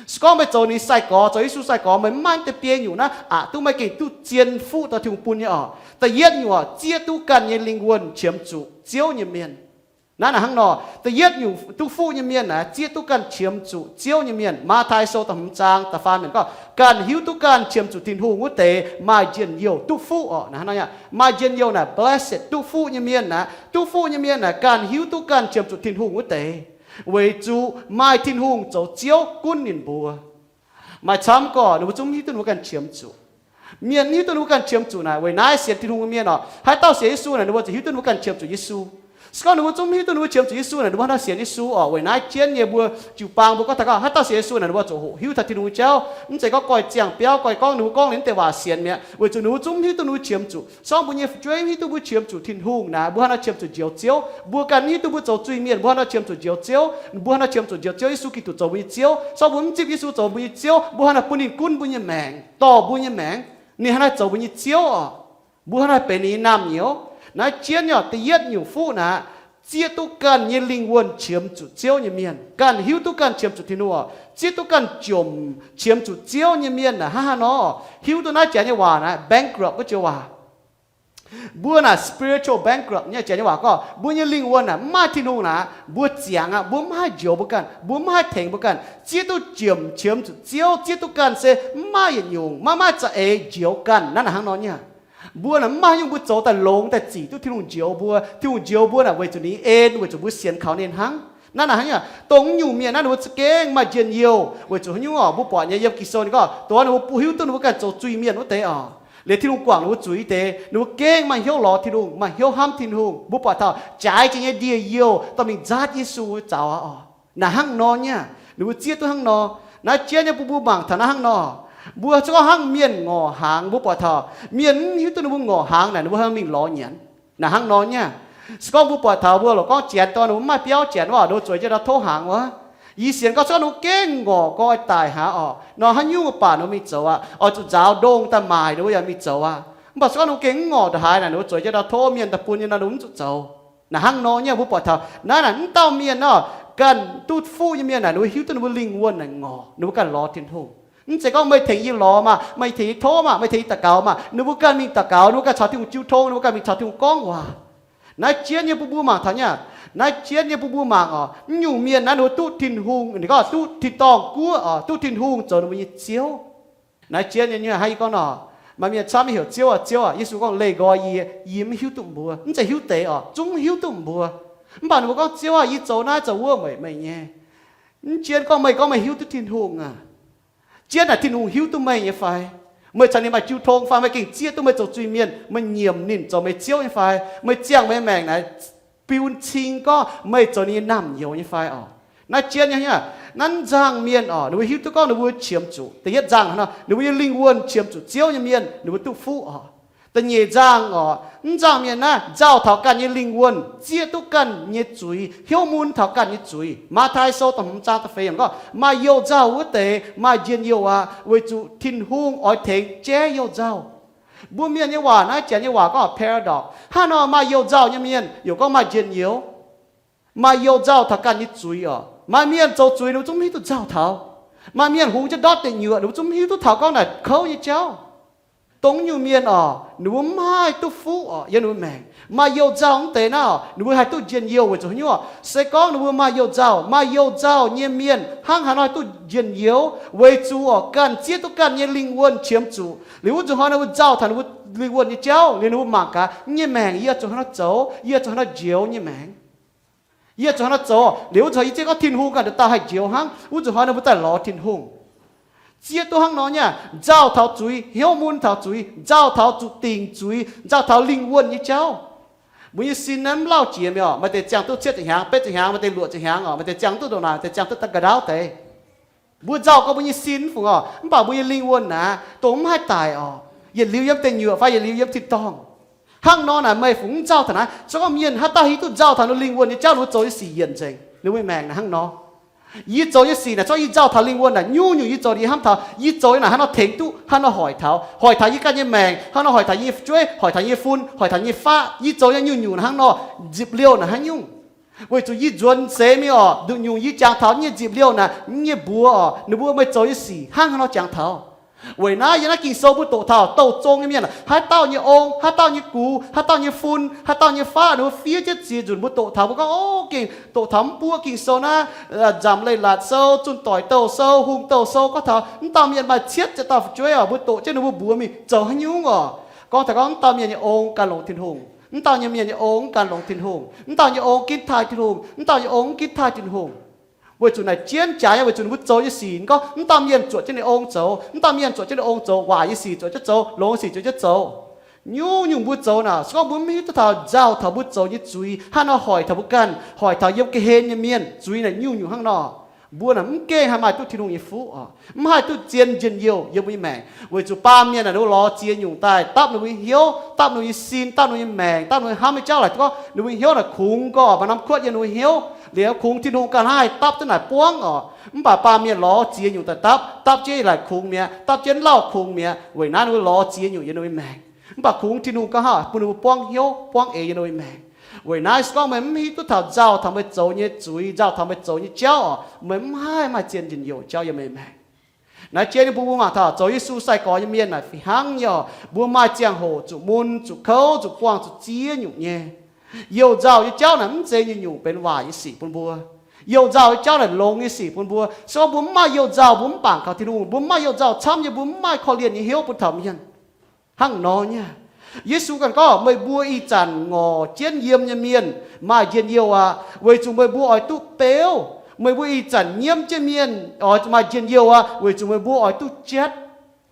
Se gorngv meih zoux ninh sai-gorx, zoux Yesu sai-gorx, meih mv maaih mv deix biei nyungc naaiv, aqc duqv meih gengh duqv zien fuqv dorh Tin-Hungh bun nyei oc. Da'yietv nyungc oc, zieqv duqv ganh nyei lingh wuonh qiemx zuqc Ziouv nyei mienh. Naaiv naaic hnangv nor, da'yietv nyungc duqv fuqv nyei mienh naaic, zieqv duqv ganh qiemx zuqc Ziouv nyei mienh. Matv^tai Sou da'hmz zaang da'faam yiemc gorngv, ganh hiuv duqv ganh qiemx zuqc Tin-Hungh wuov deix maaih njien-youh duqv fuqv oc. Naaiv hnangv nor, maaih njien-youh naaic blessed, duqv fuqv nyei mienh naaic, duqv fuqv nyei mienh naaic ganh hiuv duqv ganh qiemx zuqc Tin-Hungh wuov deix, weic zuqc maaih Tin-Hungh zoux Ziouv gunv ninh mbuo. Maaih camv gorqv ninh mbuo zungv mv hiuv duqv ninh mbuo ganh qiemx zuqc. Mienh mv hiuv duqv ninh mbuo ganh qiemx zuqc naaic, weic naaiv sienx Tin-Hungh nyei mienh oc, haaix dauh sienx Yesu naaic, ninh mbuo ziouc hiuv duqv ninh mbuo ganh qiemx zuqc Yesu. Se gorngv ninh mbuo zungv mv hiuv duqv ninh mbuo qiemx zuqc Yesu naaic, ninh mbuo haaix nor sienx Yesu oc? Weic naaiv jienv nyei mbuo jiu-baang mbuo gorngv taux gorngv haaix dauh sienx Yesu naaiv, ninh mbuo ziouc hoqc hiuv taux Tin-Hungh nyei jauv. Mv zeiz gorngv goiv ziangh biauv, goiv gorngv ninh mbuo gorngv liuz mv deix waac sienx mi'aqv, weic zuqc ninh mbuo zungv mv hiuv duqv ninh mbuo qiemx zuqc. Se gorngv mbuo nyei fu'jueiv mv hiuv duqv mbuo qiemx zuqc Tin-Hungh naaic, mbuo haaix nor qiemx zuqc njoux Ziouv? Mbuo ganh mv hiuv duqv mbuo zoux zuiz-mienh, mbuo haaix nor qiemx zuqc njoux Ziouv? Mbuo haaix nor qiemx zuqc njoux Ziouv Yesu Giduc zoux mbuo nyei Ziouv? Se gorngv mbuo mv zipv Yesu zoux mbuo nyei Ziouv, mbuo haaix nor bun ninh gunv mbuo nyei maengc, dorh mbuo nyei maengc? Ninh haaix nor zoux mbuo nyei Ziouv oc? Mbuo haaix nor benx ninh nyei naamh nyouz? Naaiv jienv nyei oc, da'yietv nyungc fuqv naaic, zieqv duqv ganh nyei lingh wuonh qiemx zuqc Ziouv nyei mienh, ganh hiuv duqv ganh qiemx zuqc Tin-Hungh oc, zieqv duqv ganh jomc qiemx zuqc Ziouv nyei mienh naaic hnangv haaix nor? Hiuv duqv naaiv Janx nyei waac naaiv bankrupt wuov joux waac. Mbuo naaic spiritual bankrupt nyei. Janx nyei waac gorngv mbuo nyei lingh wuonh naaic mv maaih Tin-Hungh naaic, mbuo ziangx aqv, mbuo mv haih njoux mbuo ganh, mbuo mv haih tengx mbuo ganh. Zieqv duqv jomc qiemx zuqc Ziouv, zieqv duqv ganh se mv maaih yietc nyungc, maiv maaih za'eix njoux ganh. Naaiv naaic hnangv nor nyei. Mbuo naaic mv maaih haaix nyungc mbuo zoux daaih longx daaih zic duqv Tin-Hungh njoux mbuo. Tin-Hungh njoux mbuo naaic weic zuqc ninh nyei en, weic zuqc mbuo sienx kaux ninh hnangv. Naaiv naaic hnangv nyei. Dongh nyungc mienh naaiv ninh mbuo za'gengh maaih njien-youh weic zuqc haaix nyungc oc? Mbuo buatc nyei yiem Ging-Sou ninh gorngv dongh wuov ninh mbuo hiuv duqv ninh mbuo ganh zoux zuiz-mienh wuov deix oc, liuz Tin-Hungh guangc ninh mbuo zuiz deix, ninh mbuo gengh maaih hnyouv lorz Tin-Hungh, maaih hnyouv hnamv Tin-Hungh. Mbuo buatc taux jaaix jiex nyei ndie-youh dorh mingh nzaatv Yesu nyei zaux aqv oc. Naaic hnangv nor nyei. Ninh mbuo zieqv duqv hnangv nor. Naaiv jienv nyei bun mbuo mangc taux naaiv hnangv nor. Mbuo se gorngv hnangv mienh ngorc hnaangx, mbuo buatc taux mienh mv hiuv duqv ninh mbuo ngorc hnaangx naaic, ninh mbuo hnangv mingh lorz nyanc. Naaic hnangv nor nyei. Se gorngv mbuo buatc taux mbuo loc gorngv Janx dorn ninh mbuo mv maaih biauv Janx wuov, ninh mbuo zueiz jienv ndau tov hnaangx wuov. Yie sienx gorngv se gorngv ninh mbuo gengh ngorc gorngv oix daic hnaangx oc, nor haaix nyungc baac ninh mbuo mingh zoux aqv, oix zuqc nzaaux ndongh daaih maaic ninh mbuo yaac mingh zoux aqv. Mv baac se gorngv ninh mbuo gengh mv ngorc ndongc haaix naaic, ninh mbuo zueiz jienv ndau tov mienh daaih bun nyei nor, ninh mbuo mv zuqc zoux. Naaic hnangv nor nyei. Mbuo buatc taux naaiv naaic mv dauh mienh nor, ganh duqv fuqv nyei mienh naaic, ninh mbuo hiuv duqv ninh mbuo lingh wuonh naaic ngorc, ninh mbuo ganh lorz Tin-Hungh. Mv zeiz gorngv meih tengx yie lorz maah, meih tengx yie tov maah, meih tengx yie daux gaux maah, ninh mbuo ganh mingh daux gaux, ninh mbuo ganh caux Tin-Hungh jiu tong, ninh mbuo ganh mingh caux Tin-Hungh gorngv waac. Naaiv jienv nyei bun mbuo mangc taux nyei. Naaiv jienv nyei bun mbuo mangc oc, mv nyungc mienh naaiv ninh mbuo duqv Tin-Hungh, ninh gorngv duqv tin-dorngh guoqv oc, duqv Tin-Hungh zoux ninh mbuo nyei Ziouv. Naaiv jienv nyei nyei, hnangv yie gorngv nor, maaih mienh camv mingh heuc Ziouv aah, Ziouv aah, Yesu gorngv, leih nqoi yie, yie mv hiuv duqv mbuo. Mv zeiz hiuv deix oc, zungv hiuv duqv mbuo. Mv baac ninh mbuo gorngv, Ziouv aah, yie zoux naaiv zoux wuov meih, meih nyei. Mv jienv gorngv meih gorngv meih hiuv duqv Tin-Hungh aac, jienv naaic Tin-Hungh hiuv duqv meih nyei fai? Meih caux ninh maaih jiu tong fai? Meih gengh zieqv duqv meih zoux zuiz-mienh, meih nyiemc ninh zoux meih Ziouv nyei fai? Meih ziangh meih maengc naaic biun cing gorngv meih zoux ninh nyei naamh nyouz nyei fai oc? Naaiv jienv nyei, naaiv nzangc mienh oc, ninh mbuo hiuv duqv gorngv ninh mbuo qiemx zuqc, da'yietv nzangc hnangv nor, ninh mbuo nyei lingh wuonh qiemx zuqc Ziouv nyei mienh, ninh mbuo duqv fuqv oc. Da'nyeic nzangc oc, mv nzangc mienh naaiv nzauh taux ganh nyei lingh wuonh, zieqv duqv ganh nyei zuiz, hnyouv mun taux ganh nyei zuiz. Matv^tai Sou da'hmz zaang da'feix yiemc gorngv, maaih youh nzauh wuov deix maaih njien-youh aqv, weic zuqc Tin-Hungh oix tengx jaiv youh nzauh. Mbuo mienh nyei waac naaiv, Janx nyei waac gorngv paradox. Hnangv nor maaih youh nzauh nyei mienh yaac gorngv maaih njien-youh. Maaih youh nzauh taux ganh nyei zuiz oc. Maaih mienh zoux zuiz ninh mbuo zungv mv hiuv duqv nzauh taux. Maaih mienh hungx jienv ndortv deic nyuoqc ninh mbuo zungv mv hiuv duqv taux gorngv naaic kouv nyei jauv. Dongh nyungc mienh oc, ninh mbuo mv haih duqv fuqv oc yiem ninh mbuo maengc. Maaih you-nzauh mv deix naaiv oc, ninh mbuo haih duqv njien-youh weic zuqc haaix nyungc oc? Se gorngv ninh mbuo maaih you-nzauh, maaih you-nzauh nyei mienh hnangv haaix nor haih duqv njien-youh? Weic zuqc oc, ganh zieqv duqv ganh nyei lingh wuonh qiemx zuqc. Liuz wuov nzunc hnoi ninh mbuo nzauh taux ninh mbuo lingh wuonh nyei jauv, liuz ninh mbuo mangc gaax, yie nyei maengc yie zuqc haaix nor zoux, yie zuqc haaix nor njoux nyei maengc. Yie zuqc haaix nor zoux? Liuz wuov nzunc hnoi yie zieqv gorngv Tin-Hungh ganh nduqc dauh haih njoux hnangv, wuov nzunc hnoi ninh mbuo daaih lorz Tin-Hungh. Zieqv duqv hnangv nor nyei, nzauh taux zuiz, hnyouv mun taux zuiz, nzauh taux zuqc dingc zuiz, nzauh taux lingh wuonh nyei jauv. Mbuo nyei sin naaiv mv lauh jiex mi'aqv oc. Maaih deix ziangh duqv cietv ziepc hnyangx, betv ziepc hnyangx, maaih deix luoqc ziepc hnyangx oc, maaih deix ziangh duqv ndongc naaic, maaih deix ziangh duqv daaih ga'ndaauv deix. Mbuo nzauh gorngv mbuo nyei sin mv fungc oc, mv baac mbuo nyei lingh wuonh naaic dongh mv haih daic oc, yietc liuz yiem deic nyuoqc fai yietc liuz yiem tin-dorngh. Hnangv nor naaic meih fungc mv nzauh taux naaiv? Se gorngv mienh haaix dauh hiuv duqv nzauh taux ninh lingh wuonh nyei jauv, ninh mbuo zoux nyei sic yienc nzengc, ninh mbuo maengc naaic hnangv nor. Yie zoux nyei sic naaic, se gorngv yie nzauh taux lingh wuonh naaic, nyungc-nyungc yie zoux, yie hnamv taux yie zoux nyei naaic haaix nor tengx duqv, haaix nor hoic taux, hoic taux yie ganh nyei maengc, haaix nor hoic taux yie nyei fu'jueiv, hoic taux yie nyei fun, hoic taux yie nyei faqv, yie zoux nyei nyungc-nyungc naaic hnangv nor, nzipc liouh naaic haaix nyungc. Weic zuqc yie nzuonx seix mi'aqv oc, nduqc nyungc yie jangx taux nyei nzipc liouh naaic nyei mbuox oc, ninh mbuo meih zoux nyei sic hnangv haaix nor jangx taux. Weic naaiv yiem naaiv Ging-Sou mbuo doqc taux douh zong nyei mienh, haaix dauh nyei ong, haaix dauh nyei gux, haaix dauh nyei fun, haaix dauh nyei faqv, ninh mbuo fiev jienv ziex nzunc mbuo doqc taux, mbuo gorngv, O, gengh doqc taux mv buoqv Ging-Sou naaiv, Nzamc Leiz-Latc Sou, Zunh Doic Douh Sou, Hungh Douh Sou, gorngv taux mv dauh mienh maaih cietv ziepc dauh fu'jueiv oc, mbuo doqc jienv ninh mbuo mbuox mingh zoux haaix nyungc oc. Gorngv taux gorngv mv dauh mienh nyei ong ganh longx Tin-Hungh, mv dauh nyei mienh nyei ong mv ganh longx Tin-Hungh, mv dauh nyei ong ginv taaih Tin-Hungh, mv dauh nyei ong mv ginv taaih Tin-Hungh. Weic zuqc naaic jienv jaax nyei, weic zuqc ninh mbuo zoux nyei sic, gorngv mv dauh mienh zuoqc jienv ninh ong zoux, mv dauh mienh zuoqc jienv ninh ong zoux, waaic nyei sic zuoqc jienv zoux, longx nyei sic zuoqc jienv zoux. Nyungc-nyungc mbuo zoux naaic, se gorngv mbuo mv hiuv duqv taux nzauh taux mbuo zoux nyei zuiz, haaix nor hoic taux mbuo ganh, hoic taux yiem ga'hlen nyei mienh, zuiz naaic nyungc-nyungc hnangv nor, mbuo naaic mv gaengh haih maaih duqv Tin-Hungh nyei fuqv oc, mv haih duqv zien njien-youh yiem mbuo nyei maengc. Weic zuqc baamh mienh naaic, ninh mbuo lorz ziex nyungc daaih dapv ninh mbuo nyei hnyouv, dapv ninh mbuo nyei sin, dapv ninh mbuo nyei maengc, dapv ninh mbuo hnamv nyei jauv laaix gorngv ninh mbuo hnyouv naaic kungx gorx maaih norm kuotv yiem ninh mbuo hnyouv, liuz kungx Tin-Hungh ganh hnangv haih dapv duqv naaic buangv oc. Mv baac baamh mienh lorz ziex nyungc daaih dapv, dapv jienv laaix kungx mi'aqv, dapv jienv lauh kungx mi'aqv. Weic naaiv ninh mbuo lorz ziex nyungc yiem ninh mbuo nyei maengc. Mv baac kungx Tin-Hungh ganh hnangv bun ninh mbuo buangv hnyouv, buangv eix yiem ninh mbuo nyei maengc. Weic naaiv se gorngv meih mv hiuv duqv taux nzauh taux meih zoux nyei zuiz, nzauh taux meih zoux nyei jauv oc, meih mv haih maaih zien njien-youh jauv yiem meih nyei maengc. Naaiv jien mbuo mbuo mangc taux zoux Yesu sai-gorx nyei mienh naaic fih hnangv nyei oc. Mbuo maaih ziangh hoc zuqc mun, zuqc kouv, zuqc buangh, zuqc ziex nyungc nyei. Youh nzauh nyei jauv naaic mv zeiz nyungc-nyungc benx waaic nyei sic bun mbuo. Youh nzauh nyei jauv naaic longx nyei sic bun mbuo. Se gorngv mbuo mv maaih youh nzauh, mbuo mv bangc kaux Tin-Hungh. Mbuo mv maaih youh nzauh camv nyei, mbuo mv maaih korv-lienh nyei hnyouv bun taux mienh. Hnangv nor nyei, Yesu ganh gorngv, Meih mbuo ih zanc ngorc jienv yiem nyei mienh maaih njien-youh aqv, weic zuqc meih mbuo oix duqv beuv. Meih mbuo ih zanc nyiemv jienv mienh oix maaih njien-youh aqv, weic zuqc meih mbuo oix duqv jatv.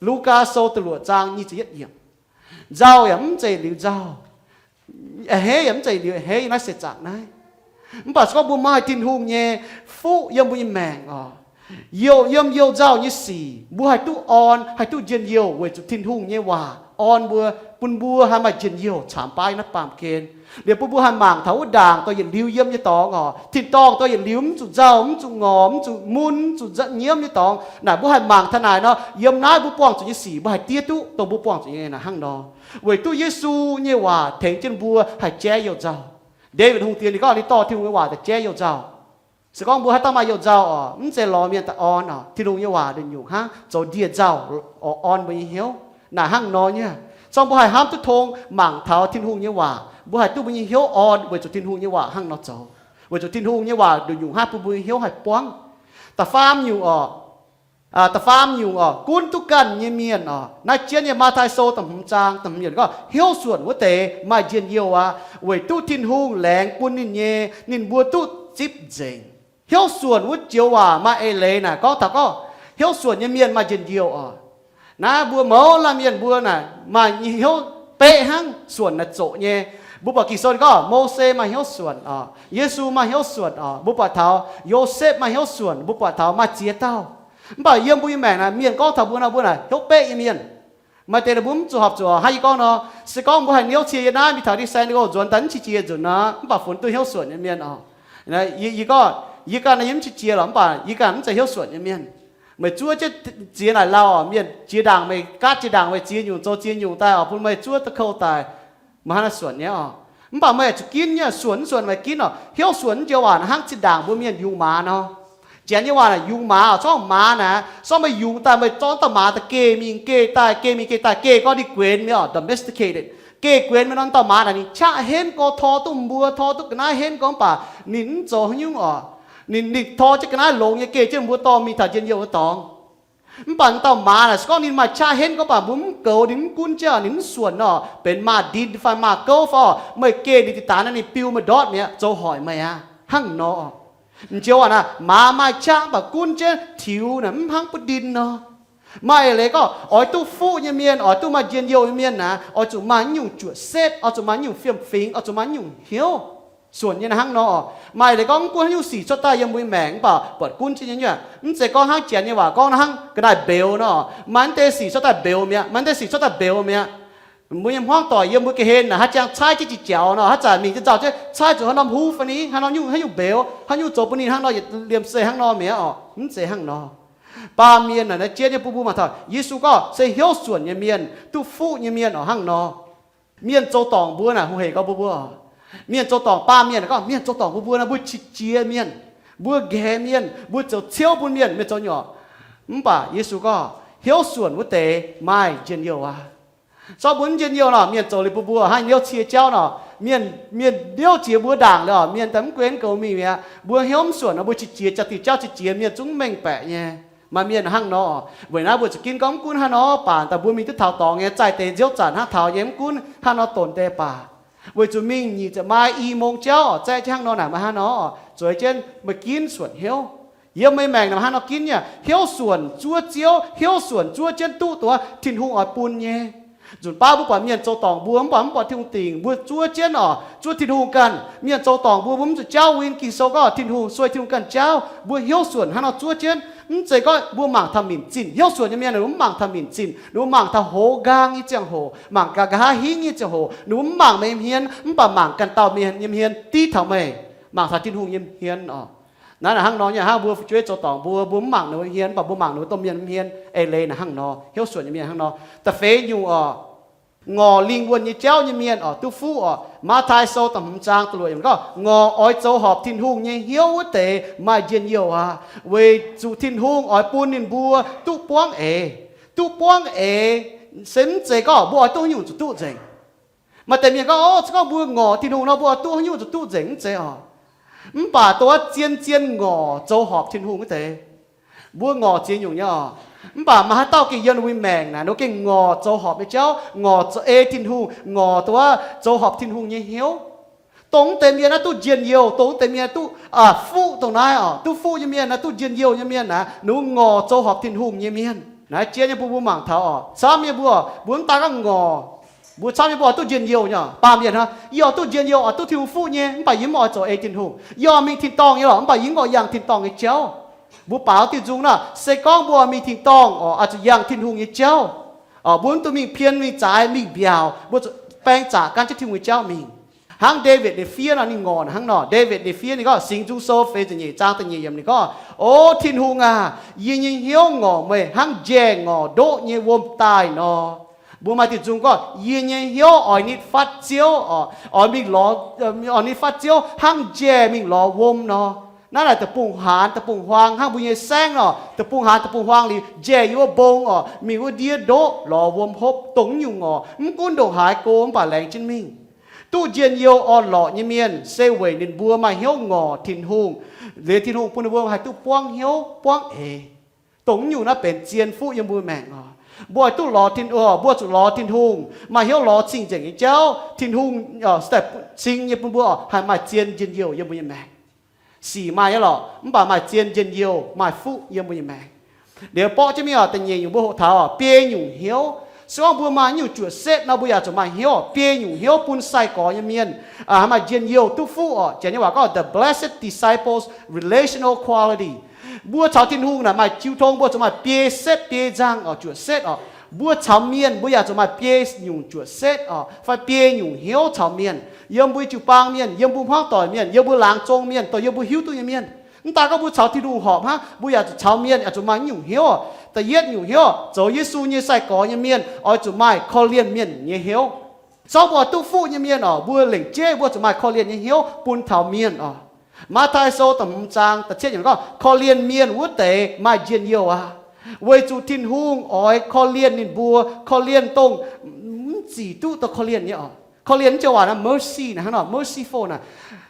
Lugaa Sou da'luoqc zaang nyic ziepc yietv yiemc. Nzauh yaac mv zeiz liuz nzauh, a'hneiv yaac mv zeiz liuz a'hneiv yiem naaiv seix zaangc naaiv. Mv baac se gorngv mbuo maaih Tin-Hungh nyei fuqv yiem mbuo nyei maengc oc, youh yiem youh nzauh nyei sic mbuo haih duqv orn, haih duqv njien-youh weic zuqc Tin-Hungh nyei waac orn mbuo, bun mbuo haih maaih njien-youh caamx baav yiem naaiv baamh gen. Liuz bun mbuo haih mangc taux wuov ndaangc dorh yietc liuz yiem nyei dorngx oc, tin-dorngh dorh yietc liuz mv zuqc nzauh, mv zuqc ngorc, mv zuqc mun, mv zuqc nyiemv nyei dorngx. Naaic mbuo haih mangc taux naaic nor, yiem naaiv mbuo buangh zuqc nyei sic mbuo haih diev duqv dongh mbuo buangh zuqc nyei naaic hnangv nor. Weic duqv Yesu nyei waac tengx jienv mbuo haih jaiv youh nzauh. Ndaawitv Hungh Diex ninh gorngv ninh dorh Tin-Hungh nyei waac daaih jaiv youh nzauh. Se gorngv mbuo haaix dauh maaih youh nzauh oc, mv zeiz lorz mienh daaih orn oc. Tin-Hungh nyei waac nduqc nyungc hnangv zoux ndie-nzauh oc, orn mbuo nyei hnyouv. Naaic hnangv nor nyei, se gorngv mbuo haih hnamv duqv tong mangc taux Tin-Hungh nyei waac, mbuo haih duqv mbuo nyei hnyouv orn weic zuqc Tin-Hungh nyei waac hnangv nor zoux, weic zuqc Tin-Hungh nyei waac nduqc nyungc hnangv bun mbuo nyei hnyouv haih buangv. Da'faam nyungc oc, da'faam nyungc oc, gunv duqv ganh nyei mienh oc. Naaiv jienv nyei Matv^tai Sou da'hmz zaang da'hmz yiemc gorngv, hnyouv suonc wuov deix maaih njien-youh aqv, weic duqv Tin-Hungh laengz bun ninh nyei, ninh mbuo duqv zipv nzengc. Hnyouv suonc wuov joux waac maaih eix leiz naaic gorngv taux gorngv hnyouv suonc nyei mienh maaih njien-youh oc. Naaiv mbuo mouz laanh mienh mbuo naaic maaih nyei hnyouv beqv hnangv, suonc naaic zoqc nyei. Mbuo buatc Ging-Sou ninh gorngv Mose maaih hnyouv suonc oc, Yesu maaih hnyouv suonc oc, mbuo buatc taux Yosepv maaih hnyouv suonc, mbuo buatc taux maaih ziex dauh. Mv baac yiem mbuo nyei maengc naaic mienh gorngv taux mbuo naaic, mbuo naaic hnyouv beqv nyei mienh. Maaih deix ninh mbuo mv zuqc horpc zuqc hnangv yie gorngv nor, se gorngv mbuo haih niouv cie yiem naaiv mingh taux December nzunc daaih mv qiex jiez nzunc nor, mv baac funx duqv hnyouv suonc nyei mienh oc. Yie, yie gorngv, yie ganh naaiv yie mv qiex jiez lorqc, mv baac yie ganh mv zeiz hnyouv suonc nyei mienh. Meih zuov jienv ziex naaic lauh oc, mienh jiex ndaangc meih, gaatv jiex ndaangc meih ziex nyungc zoux ziex nyungc daaih oc, bun meih zuov da'kouv daaih, meih hnangv naaiv suonc nyei oc. Mv baac meih zuqc ginv nyei, suonc mv suonc meih ginv oc. Hnyouv suonc wuov joux waac naaic hnangv zinh ndaangc mbuo mienh yungz maaz nor. Janx nyei waac naaic yungz maaz oc, corc maaz naaic, sorng meih yungz daaih meih zorqv dauh maaz daaih geh mingh geh daaih, geh mingh geh daaih, geh gorngv ninh guenx mi'aqv, domesticated. Geh guenx mi'aqv nor, dauh maaz naaic ninh qaqv henv gorx, tor duqv mbuo, tor duqv ga'naaiv henv gorx, mv baac ninh mv zoux haaix nyungc oc. Ninh, ninh tor jienv ga'naaiv longx nyei geh jienv mbuo dorh mingh taux njien-youh wuov dorngx. Mv baac dauh maaz naaic se gorngv ninh maaih qaqv henv gorx, mv baac mbuo mv goux ninh, mv gunv jienv ninh mv suonc nor, benx maaz-ndin fai maaz-gouv fai, meih geh ninh diqc daanx naaiv ninh biu meih ndortv mi'aqv, zoux hoic meih aqv, hnangv nor. M'njoux aac, maaz maaih qaqv mv baac gunv jienv tiux naaic mv hnangv buv ndin nor. Maaih leiz gorngv oix duqv fuqv nyei mienh, oix duqv maaih njien-youh nyei mienh naaic, oix zuqc maaih nyungc juoqc setv, oix zuqc maaih nyungc fiem-fingx, oix zuqc maaih nyungc hnyouv suonc nyei hnangv nor. Maaih leiz gorngv mv gunv haaix nyungc sic cuotv daaih yiem mbuo nyei maengc mv baac buatc gunv jienv nyei. Mv zeiz gorngv hnangv Janx nyei waac gorngv hnangv ga'naaiv mbeux nor, maaih mv deix sic cuotv daaih mbeux mi'aqv, maaih mv deix sic cuotv daaih mbeux mi'aqv. Mbuo nyei hmuangv doic yiem mbuo ga'hlen naaic haaix jangx caaiv jienv jiex jauv nor, haaix zanc mingh jienv nzauh jienv caaiv zuqc haaix norm huv fai ni, haaix norm nyungc, haaix nyungc mbeux, haaix nyungc zoux bun ninh hnangv nor, yietc liemh se hnangv nor mi'aqv oc. Mv zeiz hnangv nor. Baamh mienh naaic, naaiv jiex nyei bun mbuo mangc taux Yesu gorngv se hnyouv suonc nyei mienh, duqv fuqv nyei mienh oc, hnangv nor. Mienh zoux dorngc mbuo naaic, hungh hec gorx mbuo, mbuo, mienh zoux dorngc baamh mienh gorngv, mienh zoux dorngc mbuo, mbuo naaic, mbuo qiex jiez mienh, mbuo nqaeqc mienh, mbuo zoux ciouv bun mienh, mienh zoux nyei oc. Mv baac Yesu gorngv hnyouv suonc wuov deix maaih njien-youh aqv. Zorqv mbuo mv njien-youh nor, mienh zoux liuz bun mbuo hnangv hnyouv cie jauv nor, mienh, mienh hnyouv jiex mbuo ndaangc liuz oc, mienh daaih mv gunv goux mingh mi'aqv. Mbuo hnyouv mv suonc nor, mbuo qiex jiez, jaa diuh jauv qiex jiez, mienh zungv mengh baeqc nyei. Maaih mienh hnangv nor. Weic naaiv mbuo zuqc ginv gorngv mv gunv haaix nor baac, daaih mbuo mingh duqv taux dorngx nyei, zaih deix nziouv zanc hnangv taux nyei, mv gunv haaix nor donc deix baac, weic zuqc mingh nyic ziepc mai i mong jauv oc, zaeqv jienv hnangv nor naaic, maaih hnangv nor oc, zueiz jienv meih ginv suonc hnyouv. Yiem meih maengc naaic hnangv nor ginv nyei, hnyouv suonc zuov Ziouv, hnyouv suonc zuov jienv duqv duqv Tin-Hungh oix bun nyei. Nzunc baav mbuo buatc mienh zoux dorngc mbuo mv baac mv buatc Tin-Hungh dingc, mbuo zuov jienv oc, zuov Tin-Hungh ganh. Mienh zoux dorngc mbuo, mbuo mv zuqc jauv win. Ging-Sou gorngv Tin-Hungh, sueih Tin-Hungh ganh jauv. Mbuo hnyouv suonc hnangv nor zuov jienv. Mv zeiz gorngv mbuo mangc taux minc zinh. Hnyouv suonc nyei mienh ninh mbuo mv mangc taux minc zinh, ninh mbuo mangc taux hoz nqaang nyei ziangh hoc, mangc ga'haav hingv nyei ziangh hoc, ninh mbuo mv mangc meih nyei hmien, mv baac mangc ganh dauh mienh nyei hmien div taux meih, mangc taux Tin-Hungh nyei hmien oc. Naaiv naaic hnangv nor nyei, hnangv mbuo fu'jueiv zoux dorngc mbuo, mbuo mv mangc ninh mbuo hmien, mv baac mbuo mangc ninh mbuo domh mienh hmien eix leiz naaic hnangv nor. Hnyouv suonc nyei mienh hnangv nor. Da'feix nyungc oc, ngorc lingh wuonh nyei jauv nyei mienh oc, duqv fuqv oc. Matv^tai Sou da'hmz zaang da'luoqc yiemc gorngv, ngorc oix zoux horpc Tin-Hungh nyei hnyouv wuov deix maaih njien-youh aqv, weic zuqc Tin-Hungh oix bun ninh mbuo duqv buangv eix. Duqv buangv eix se mv zeiz gorngv mbuo oix duqv haaix nyungc zuqc duqv nzengc. Maaih deix mienh gorngv, o, se gorngv mbuo ngorc Tin-Hungh nor, mbuo oix duqv haaix nyungc zuqc duqv nzengc, mv zeiz oc. Mv baac dongh wuov zien-zien ngorc zoux horpc Tin-Hungh wuov deix, mbuo ngorc ziex nyungc nyei oc. Mv baac maaih haaix dauh gengh yiem ninh mbuo maengc naaic, ninh mbuo gengh ngorc zoux horpc nyei jauv, ngorc zoux ei Tin-Hungh, ngorc dongh wuov zoux horpc Tin-Hungh nyei hnyouv. Dongh wuov deix mienh naaiv duqv njien-youh, dongh wuov deix mienh duqv, aa, fuqv dongh naaiv oc. Duqv fuqv nyei mienh naaiv, duqv njien-youh nyei mienh naaiv, ninh mbuo ngorc zoux horpc Tin-Hungh nyei mienh. Naaiv jiex nyei bun mbuo mangc taux oc. Camv nyei mbuo, mbuo mv daan gorngv ngorc, mbuo camv nyei mbuo oix duqv njien-youh nyei. Baamh mienh hnangv, yie oix duqv njien-youh, oix duqv Tin-Hungh fuqv nyei, mv baac yie mv oix zoux ei Tin-Hungh. Yie oix mingh tin-dorngh nyei lorqc, mv baac yie mv oix yangh tin-dorngh nyei jauv. Mbuo baaux diuh nzung nor, se gorngv mbuo oix mingh tin-dorngh oc, oix zuqc yangh Tin-Hungh nyei jauv. Mbuo mv dungx mingh pien, mingh zaaix, mingh mbiaauc, mbuo zuqc baeng zaqc gan jienv Tin-Hungh nyei jauv mingh. Hnangv Ndaawitv nyei fiev nor, ninh ngorc hnangv nor. Ndaawitv nyei fiev ninh gorngv, Singx Nzung Sou feix ziepc nyeic zaang da'nyeic yiemc ninh gorngv, O Tin-Hungh aac, yie nyei hnyouv ngorc meih hnangv njaeh ngorc ndoqv nyei wuom daaih nor. Mbuo maaih diuh nzung gorngv, yie nyei hnyouv oix nitv fatv Ziouv oc, oix mingh lorz, oix nitv fatv Ziouv hnangv njaeh mingh lorz wuom nor. Naaiv naaic deic-bung-haanz deic-bung-huaang hnangv mbuo nyei saengv nor, deic-bung-haanz deic-bung-huaang liuz njaeh yiem wuov mbong oc, mingh wuov ndiev ndoqv lorz wuom hopv, dongh nyungc ngorc, mv gunv ndongc haaix go mv baac laengz jienv mingh. Duqv njien-youh orn-lorqc nyei mienh se weic ninh mbuo maaih hnyouv ngorc Tin-Hungh, liuz Tin-Hungh bun ninh mbuo haih duqv buangv hnyouv buangv eix. Dongh nyungc naaiv benx zien fuqv yiem mbuo maengc oc. Mbuo oix duqv lorz Tin, mbuo zuqc lorz Tin-Hungh, maaih hnyouv lorz cing-nzengc nyei jauv. Tin-Hungh cing nyei bun mbuo haih maaih zien njien-youh yiem mbuo nyei maengc. Sic maaih nyei lorqc, mv baac maaih zien njien-youh, maaih fuqv yiem mbuo nyei maengc. Liuz borqv jienv mingh oc, da'nyeic nyungc mbuo hoqc taux biei nyungc hnyouv. Se gorngv mbuo maaih nyungc juoqc setv nor, mbuo yaac zuqc maaih hnyouv, biei nyungc hnyouv bun sai-gorx nyei mienh maaih njien-youh duqv fuqv oc. Janx nyei waac gorngv the blessed disciples relational quality. Mbuo caux Tin-Hungh naaic maaih jiu tong, mbuo zuqc maaih biei setv, biei nzangh oc, juoqc setv oc. Mbuo caux mienh mbuo yaac zuqc maaih biei nyungc juoqc setv oc, fai biei nyungc hnyouv caux mienh. Yiem mbuo jiu-baang mienh, yiem mbuo hmuangv doic mienh, yiem mbuo laangz zong mienh, dongh yiem mbuo hiuv duqv nyei mienh. Mv daan gorngv mbuo caux Tin-Hungh horpc hnangv, mbuo yaac zuqc caux mienh yaac zuqc maaih nyungc hnyouv. Da'yietv nyungc hnyouv, zoux Yesu nyei sai-gorx nyei mienh oix zuqc maaih korv-lienh mienh nyei hnyouv. Zorqv mbuo duqv fuqv nyei mienh oc, mbuo lengc jeiv mbuo zuqc maaih korv-lienh nyei hnyouv bun taux mienh oc. Matv^taai Sou da'hmz zaang da'cietv yiemc gorngv, korv-lienh mienh wuov deix maaih njien-youh aqv, weic zuqc Tin-Hungh oix korv-lienh ninh mbuo, korv-lienh dongh mv zic duqv dorh korv-lienh nyei oc. Korv-lienh naaiv joux waac naaiv mercy naaic hnangv nor, merciful naaic,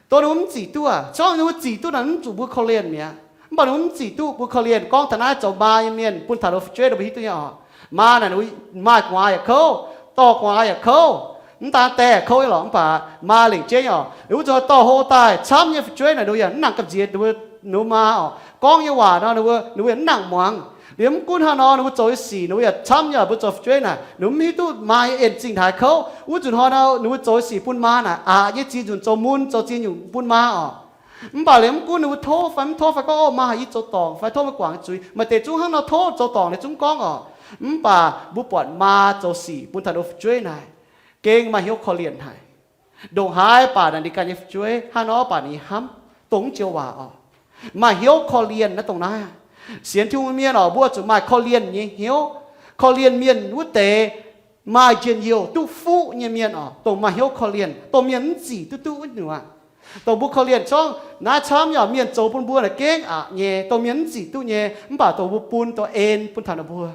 dongh ninh mbuo mv zic duqv aqv. Corc ninh mbuo zic duqv naaic mv zuqc mbuo korv-lienh mi'aqv. Mv baac ninh mbuo mv zic duqv mbuo korv-lienh. Gorngv taux naaiv zoux maa nyei mienh bun taux ninh mbuo fu'jueiv, ninh mbuo hiuv duqv nyei oc. Maa naaic ninh mbuo maaih gu'nguaaz yaac kouv, dorh gu'nguaaz yaac kouv, mv daan die kouv nyei lorqc, mv baac maa lengc jeiv nyei oc. Ninh mbuo zuqc dorh hlo daaih camv nyei fu'jueiv naaic, ninh mbuo yaac mv nangc gamh nziex ninh mbuo maa oc. Gorngv nyei waac nor ninh mbuo, ninh mbuo yaac mv nangc muangx. Liuz mv gunv hnangv nor, ninh mbuo zoux nyei sic ninh mbuo yaac camv nyei, mbuo zoux fu'jueiv naaic ninh mbuo mv hiuv duqv maa nyei en zingh haaix kouv. Wuov nzunc hnoi nor ninh mbuo zoux nyei sic bun maa naaic aqc nyei ziex nzunc zoux mun, zoux ziex nyungc bun maa oc. Mv baac liuz mv gunv ninh mbuo tov fai mv tov fai gorngv, Ov, maa haih yie zoux dorngc fai tov meih guangc nyei zuiz, maaih deix zungv hnangv nor tov zoux dorngc liuz zungv gorngv oc. Mv baac mbuo buatc maa zoux sic bun taux ninh mbuo fu'jueiv naaic, gengh maaih hnyouv korv-lienh haic. Ndongc haaix baac naaic ninh ganh nyei fu'jueiv, hnangv nor baac ninh hnamv dongh joux waac oc. Maaih hnyouv korv-lienh naaiv dongh naaiv. Sienx Tin-Hungh mienh oc, mbuo zuqc maaih korv-lienh nyei hnyouv. Korv-lienh mienh wuov deix maaih njien-youh duqv fuqv nyei mienh oc, dongh maaih hnyouv korv-lienh, dongh mienh mv zic duqv duqv wuov nyungc aqv. Dongh mbuo korv-lienh corc naaiv camv nyei oc, mienh zoux bun mbuo naaic gengh aqc nyei, dongh mienh mv zic duqv nyei, mv baac dongh mbuo bun dongh en bun taux ninh mbuo.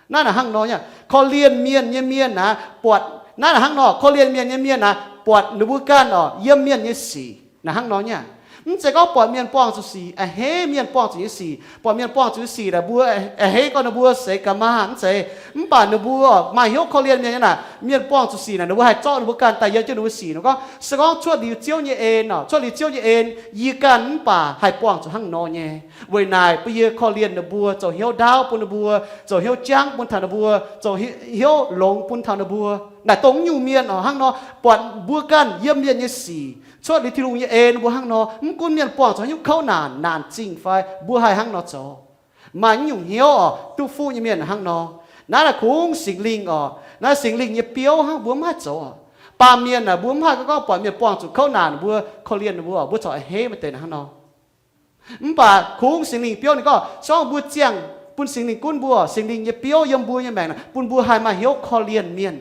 Naaiv naaic hnangv nor nyei. Korv-lienh mienh nyei mienh naaic buatc, naaiv naaic hnangv nor, korv-lienh mienh nyei mienh naaic buatc ninh mbuo ganh oc yiem mienh nyei sic naaic hnangv nor nyei. Mv zeiz gorngv buatc mienh buangh zuqc sic, a'hneiv mienh buangh zuqc nyei sic. Buatc mienh buangh zuqc nyei sic naaic mbuo a'hneiv gorngv ninh mbuo seix ga'maah, mv zeiz. Mv baac ninh mbuo maaih hnyouv korv-lienh mienh nyei naaic, mienh buangh zuqc sic naaic ninh mbuo haih zorqv ninh mbuo ganh daaih yiem jienv ninh mbuo sic nor gorngv, se gorngv cuotv liuz Ziouv nyei en oc, cuotv liuz Ziouv nyei en, yie ganh mv baac haih buangh zuqc hnangv nor nyei. Weic naaic bun yie korv-lienh ninh mbuo, zoux hnyouv ndaauv bun ninh mbuo, zoux hnyouv jangv bun taux ninh mbuo, zoux hnyouv longx bun taux ninh mbuo. Naaic dongh nyungc mienh oc hnangv nor, buatc mbuo ganh yiem mienh nyei sic, cuotv liuz Tin-Hungh nyei en mbuo hnangv nor, mv gunv mienh buangh zuqc haaix nyungc kouv naanc, naanc zingh fai, mbuo haih hnangv nor zoux. Maaih nyungc hnyouv oc, duqv fuqv nyei mienh hnangv nor. Naaiv naaic kungx Singx Lingh oc, naaiv Singx Lingh nyei biouv hnangv, mbuo mv haih zoux oc. Baamh mienh naaic mbuo mv haih gorngv buatc mienh buangh zuqc kouv naanc mbuo korv-lienh ninh mbuo, mbuo corc a'hneiv maaih deix naaic hnangv nor. Mv baac kungx Singx Lingh biouv ninh gorngv, se gorngv mbuo ziangh, bun Singx Lingh gunv mbuo, Singx Lingh nyei biouv yiem mbuo nyei maengc naaic bun mbuo haih maaih hnyouv korv-lienh mienh.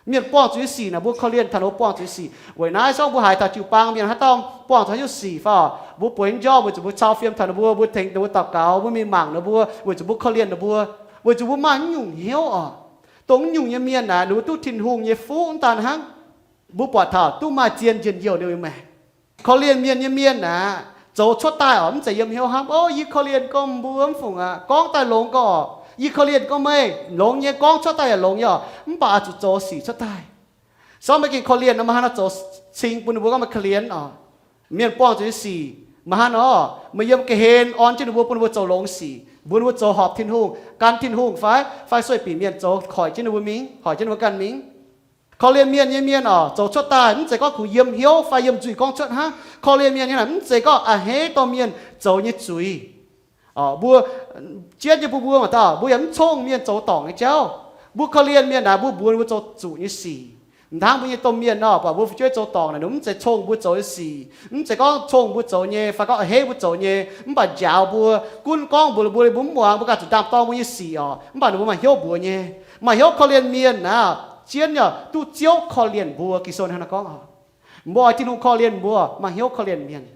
Mienh buangh zuqc nyei sic naaic mbuo korv-lienh taux ninh mbuo buangh zuqc nyei sic. Weic naaiv se gorngv mbuo haiz taux jiu-baang mienh haaix dauh buangh zuqc haaix nyungc sic fai oc, mbuo bueix njormh weic zuqc mbuo cau fiem taux ninh mbuo, mbuo tengx ninh mbuo daux gaux, mbuo mingh mangc ninh mbuo weic zuqc mbuo korv-lienh ninh mbuo. Weic zuqc mbuo maaih nyungc hnyouv oc. Dongh nyungc nyei mienh naaic ninh mbuo duqv Tin-Hungh nyei fuqv mv daan hnangv, mbuo buatc taux duqv maaih zien njien-youh ninh mbuo maengc. Korv-lienh mienh nyei mienh aeqv, zoux cuotv daaih oc, mv zeiz yiem hnyouv hnamv, Ov, yie korv-lienh gorngv mbuo mv fungc aqv. Gorngv daaih longx gorx, Yie korv-lienh gorngv meih. Longx nyei, gorngv cuotv daaih yaac longx nyei oc, mv baac oix zuqc zoux sic cuotv daaih. Se gorngv meih gengh korv-lienh nor, meih hnangv nor zoux cing bun ninh mbuo gorngv meih korv-lienh oc. Mienh buangh zuqc nyei sic, meih hnangv nor, meih yiem ga'hlen orn jienv ninh mbuo, bun ninh mbuo zoux longx sic, bun ninh mbuo zoux horpc Tin-Hungh, gan Tin-Hungh fai, fai sueih binc mienh zoux, hoic jienv ninh mbuo mingh, hoic jienv ninh mbuo ganh mingh. Korv-lienh mienh nyei mienh oc, zoux cuotv daaih mv zeiz gorngv kungx yiem hnyouv fai yiem nzuih gorngv cuotv hnangv. Korv-lienh mienh nyei naaic mv zeiz gorngv a'hneiv dorh mienh zoux nyei zuiz. Mbuo, jienv nyei bun mbuo mangc dauh, mbuo yaac mv cong mienh zoux dorngc nyei jauv. Mbuo korv-lienh mienh naaic, mbuo mbuox ninh mbuo zoux zuqc nyei sic. M'nangv mbuo nyei domh mienh nor, buatc mbuo fu'jueiv zoux dorngc naaic, ninh mbuo mv zeiz cong mbuo zoux nyei sic, mv zeiz gorngv cong mbuo zoux nyei fai gorngv a'hneiv mbuo zoux nyei, mv baac njaaux mbuo, gunv gorngv mbuox ninh mbuo, ninh mbuo mv muangx, mbuo ganh zuqc ndaam-dorng mbuo nyei sic oc. Mv baac ninh mbuo maaih hnyouv mbuox nyei. Maaih hnyouv korv-lienh mienh naaic, jienv nyei duqv Ziouv korv-lienh mbuo. Ging-Sou hnangv naaiv gorngv oc, mbuo oix Tin-Hungh korv-lienh mbuo, maaih hnyouv korv-lienh mienh.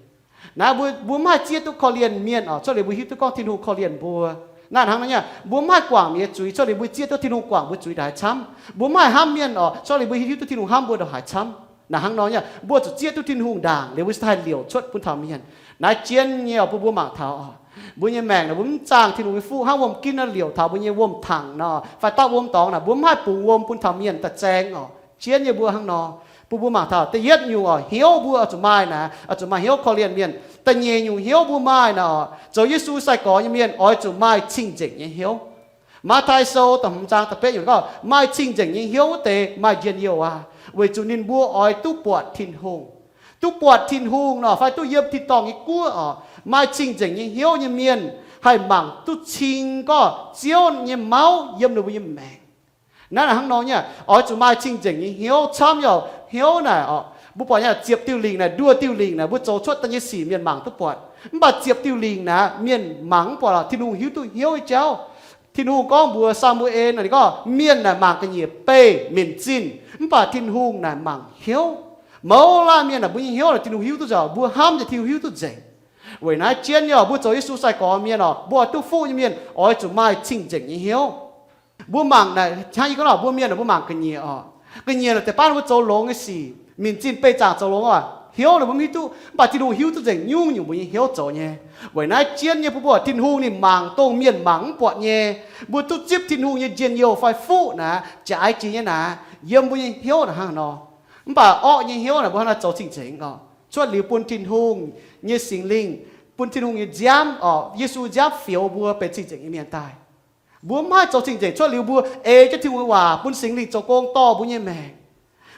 Naaiv mbuo, mbuo mv haih zieqv duqv korv-lienh mienh oc, cuotv liuz mbuo hiuv duqv gorngv Tin-Hungh korv-lienh mbuo. Naaiv hnangv nor nyei, mbuo mv haih guangc mienh nyei zuiz, cuotv liuz mbuo zieqv duqv Tin-Hungh guangc mbuo zuiz ndongc haaix camv. Mbuo mv haih hnamv mienh oc, cuotv liuz mbuo hiuv duqv Tin-Hungh hnamv mbuo ndongc haaix camv. Naaiv hnangv nor nyei, mbuo zuqc zieqv duqv Tin-Hungh ndaangc liuz mbuo cingx daaih liouc cuotv bun taux mienh. Naaiv jienv nyei oc, bun mbuo mangc taux oc, mbuo nyei maengc naaic mbuo mv zaangh Tin-Hungh nyei fuqv hnangv wuom-ginv nor liouc taux mbuo nyei wuom-tangc nor fai dapv wuom dorngx naaic, mbuo mv haih bungx wuom bun taux mienh daaih zaeng oc. Jienv nyei mbuo hnangv nor, bun mbuo mangc taux da'yietv nyungc oc, hnyouv mbuo oix zuqc maaih naaic, oix zuqc maaih hnyouv korv-lienh mienh. Da'nyeic nyungc hnyouv mbuo maaih naaic oc, zoux Yesu sai-gorx nyei mienh oix zuqc maaih cing-nzengc nyei hnyouv. Matv^taai Sou da'hmz zaang da'betv nyungc gorngv, maaih cing-nzengc nyei hnyouv wuov deix maaih njien-youh aqv, weic zuqc ninh mbuo oix duqv buatc Tin-Hungh. Duqv buatc Tin-Hungh nor fai duqv yiem tin-dorngh nyei guoqv oc, maaih cing-nzengc nyei hnyouv nyei mienh haih mangc duqv cing gorngv Ziouv nyei mauv yiem ninh mbuo nyei maengc. Naaiv hnangv nor nyei, oix zuqc maaih cing-nzengc nyei hnyouv camv nyei oc. Hnyouv naaic oc, mbuo buatc nyei ziepc diuh lingc naaic, nduoh diuh lingc naaic, mbuo zoux cuotv daaih nyei sic mienh mangc duqv buatc. Mv baac ziepc diuh lingc naaic mienh mangc mv buatc lorqc, Tin-Hungh hiuv duqv hnyouv nyei jauv. Tin-Hungh gorngv mbuox Saa^mu^en naaic, ninh gorngv mienh naaic mangc ga'nyiec beih minc zinh, mv baac Tin-Hungh naaic mangc hnyouv. Mouz laanh mienh aah, mbuo nyei hnyouv naaic Tin-Hungh hiuv duqv nzengc, mbuo hnamv nyei Tin-Hungh hiuv duqv nzengc. Weic naaiv zien nyei oc, mbuo zoux Yesu sai-gorx mienh oc, mbuo oix duqv fuqv nyei mienh oix zuqc maaih cing-nzengc nyei hnyouv. Mbuo mangc naaic hnangv yie gorngv nor, mbuo mienh naaic mbuo mangc ga'nyiec oc. Ga'nyiec naaic deix baav mbuo zoux longx nyei sic, minc zinh beih zaangc zoux longx oc, hnyouv naaic mbuo mv hiuv duqv, mv baac Tin-Hungh hiuv duqv nzengc nyungc-nyungc mbuo nyei hnyouv zoux nyei. Weic naaiv zien nyei mbuo buatc Tin-Hungh ninh mangc dongh mienh mangc mv buatc nyei. Mbuo duqv zipv Tin-Hungh nyei njien-youh fai fuqv naaic, jaaix jiex nyei naaic, yiem mbuo nyei hnyouv naaic hnangv nor. Mv baac orqv nyei hnyouv naaic mbuo hnangv naaiv zoux cing-nzengc oc, cuotv liuz bun Tin-Hungh nyei Singx Lingh, bun Tin-Hungh nyei nziaamv oc, Yesu nziaamv fioux mbuo benx cing-nzengc nyei mienh daaih. Mbuo mv haih zoux cing-nzengc cuotv liuz mbuo ei jienv Tin-Hungh nyei waac bun Singx Lingh zoux gong dorh mbuo nyei maengc.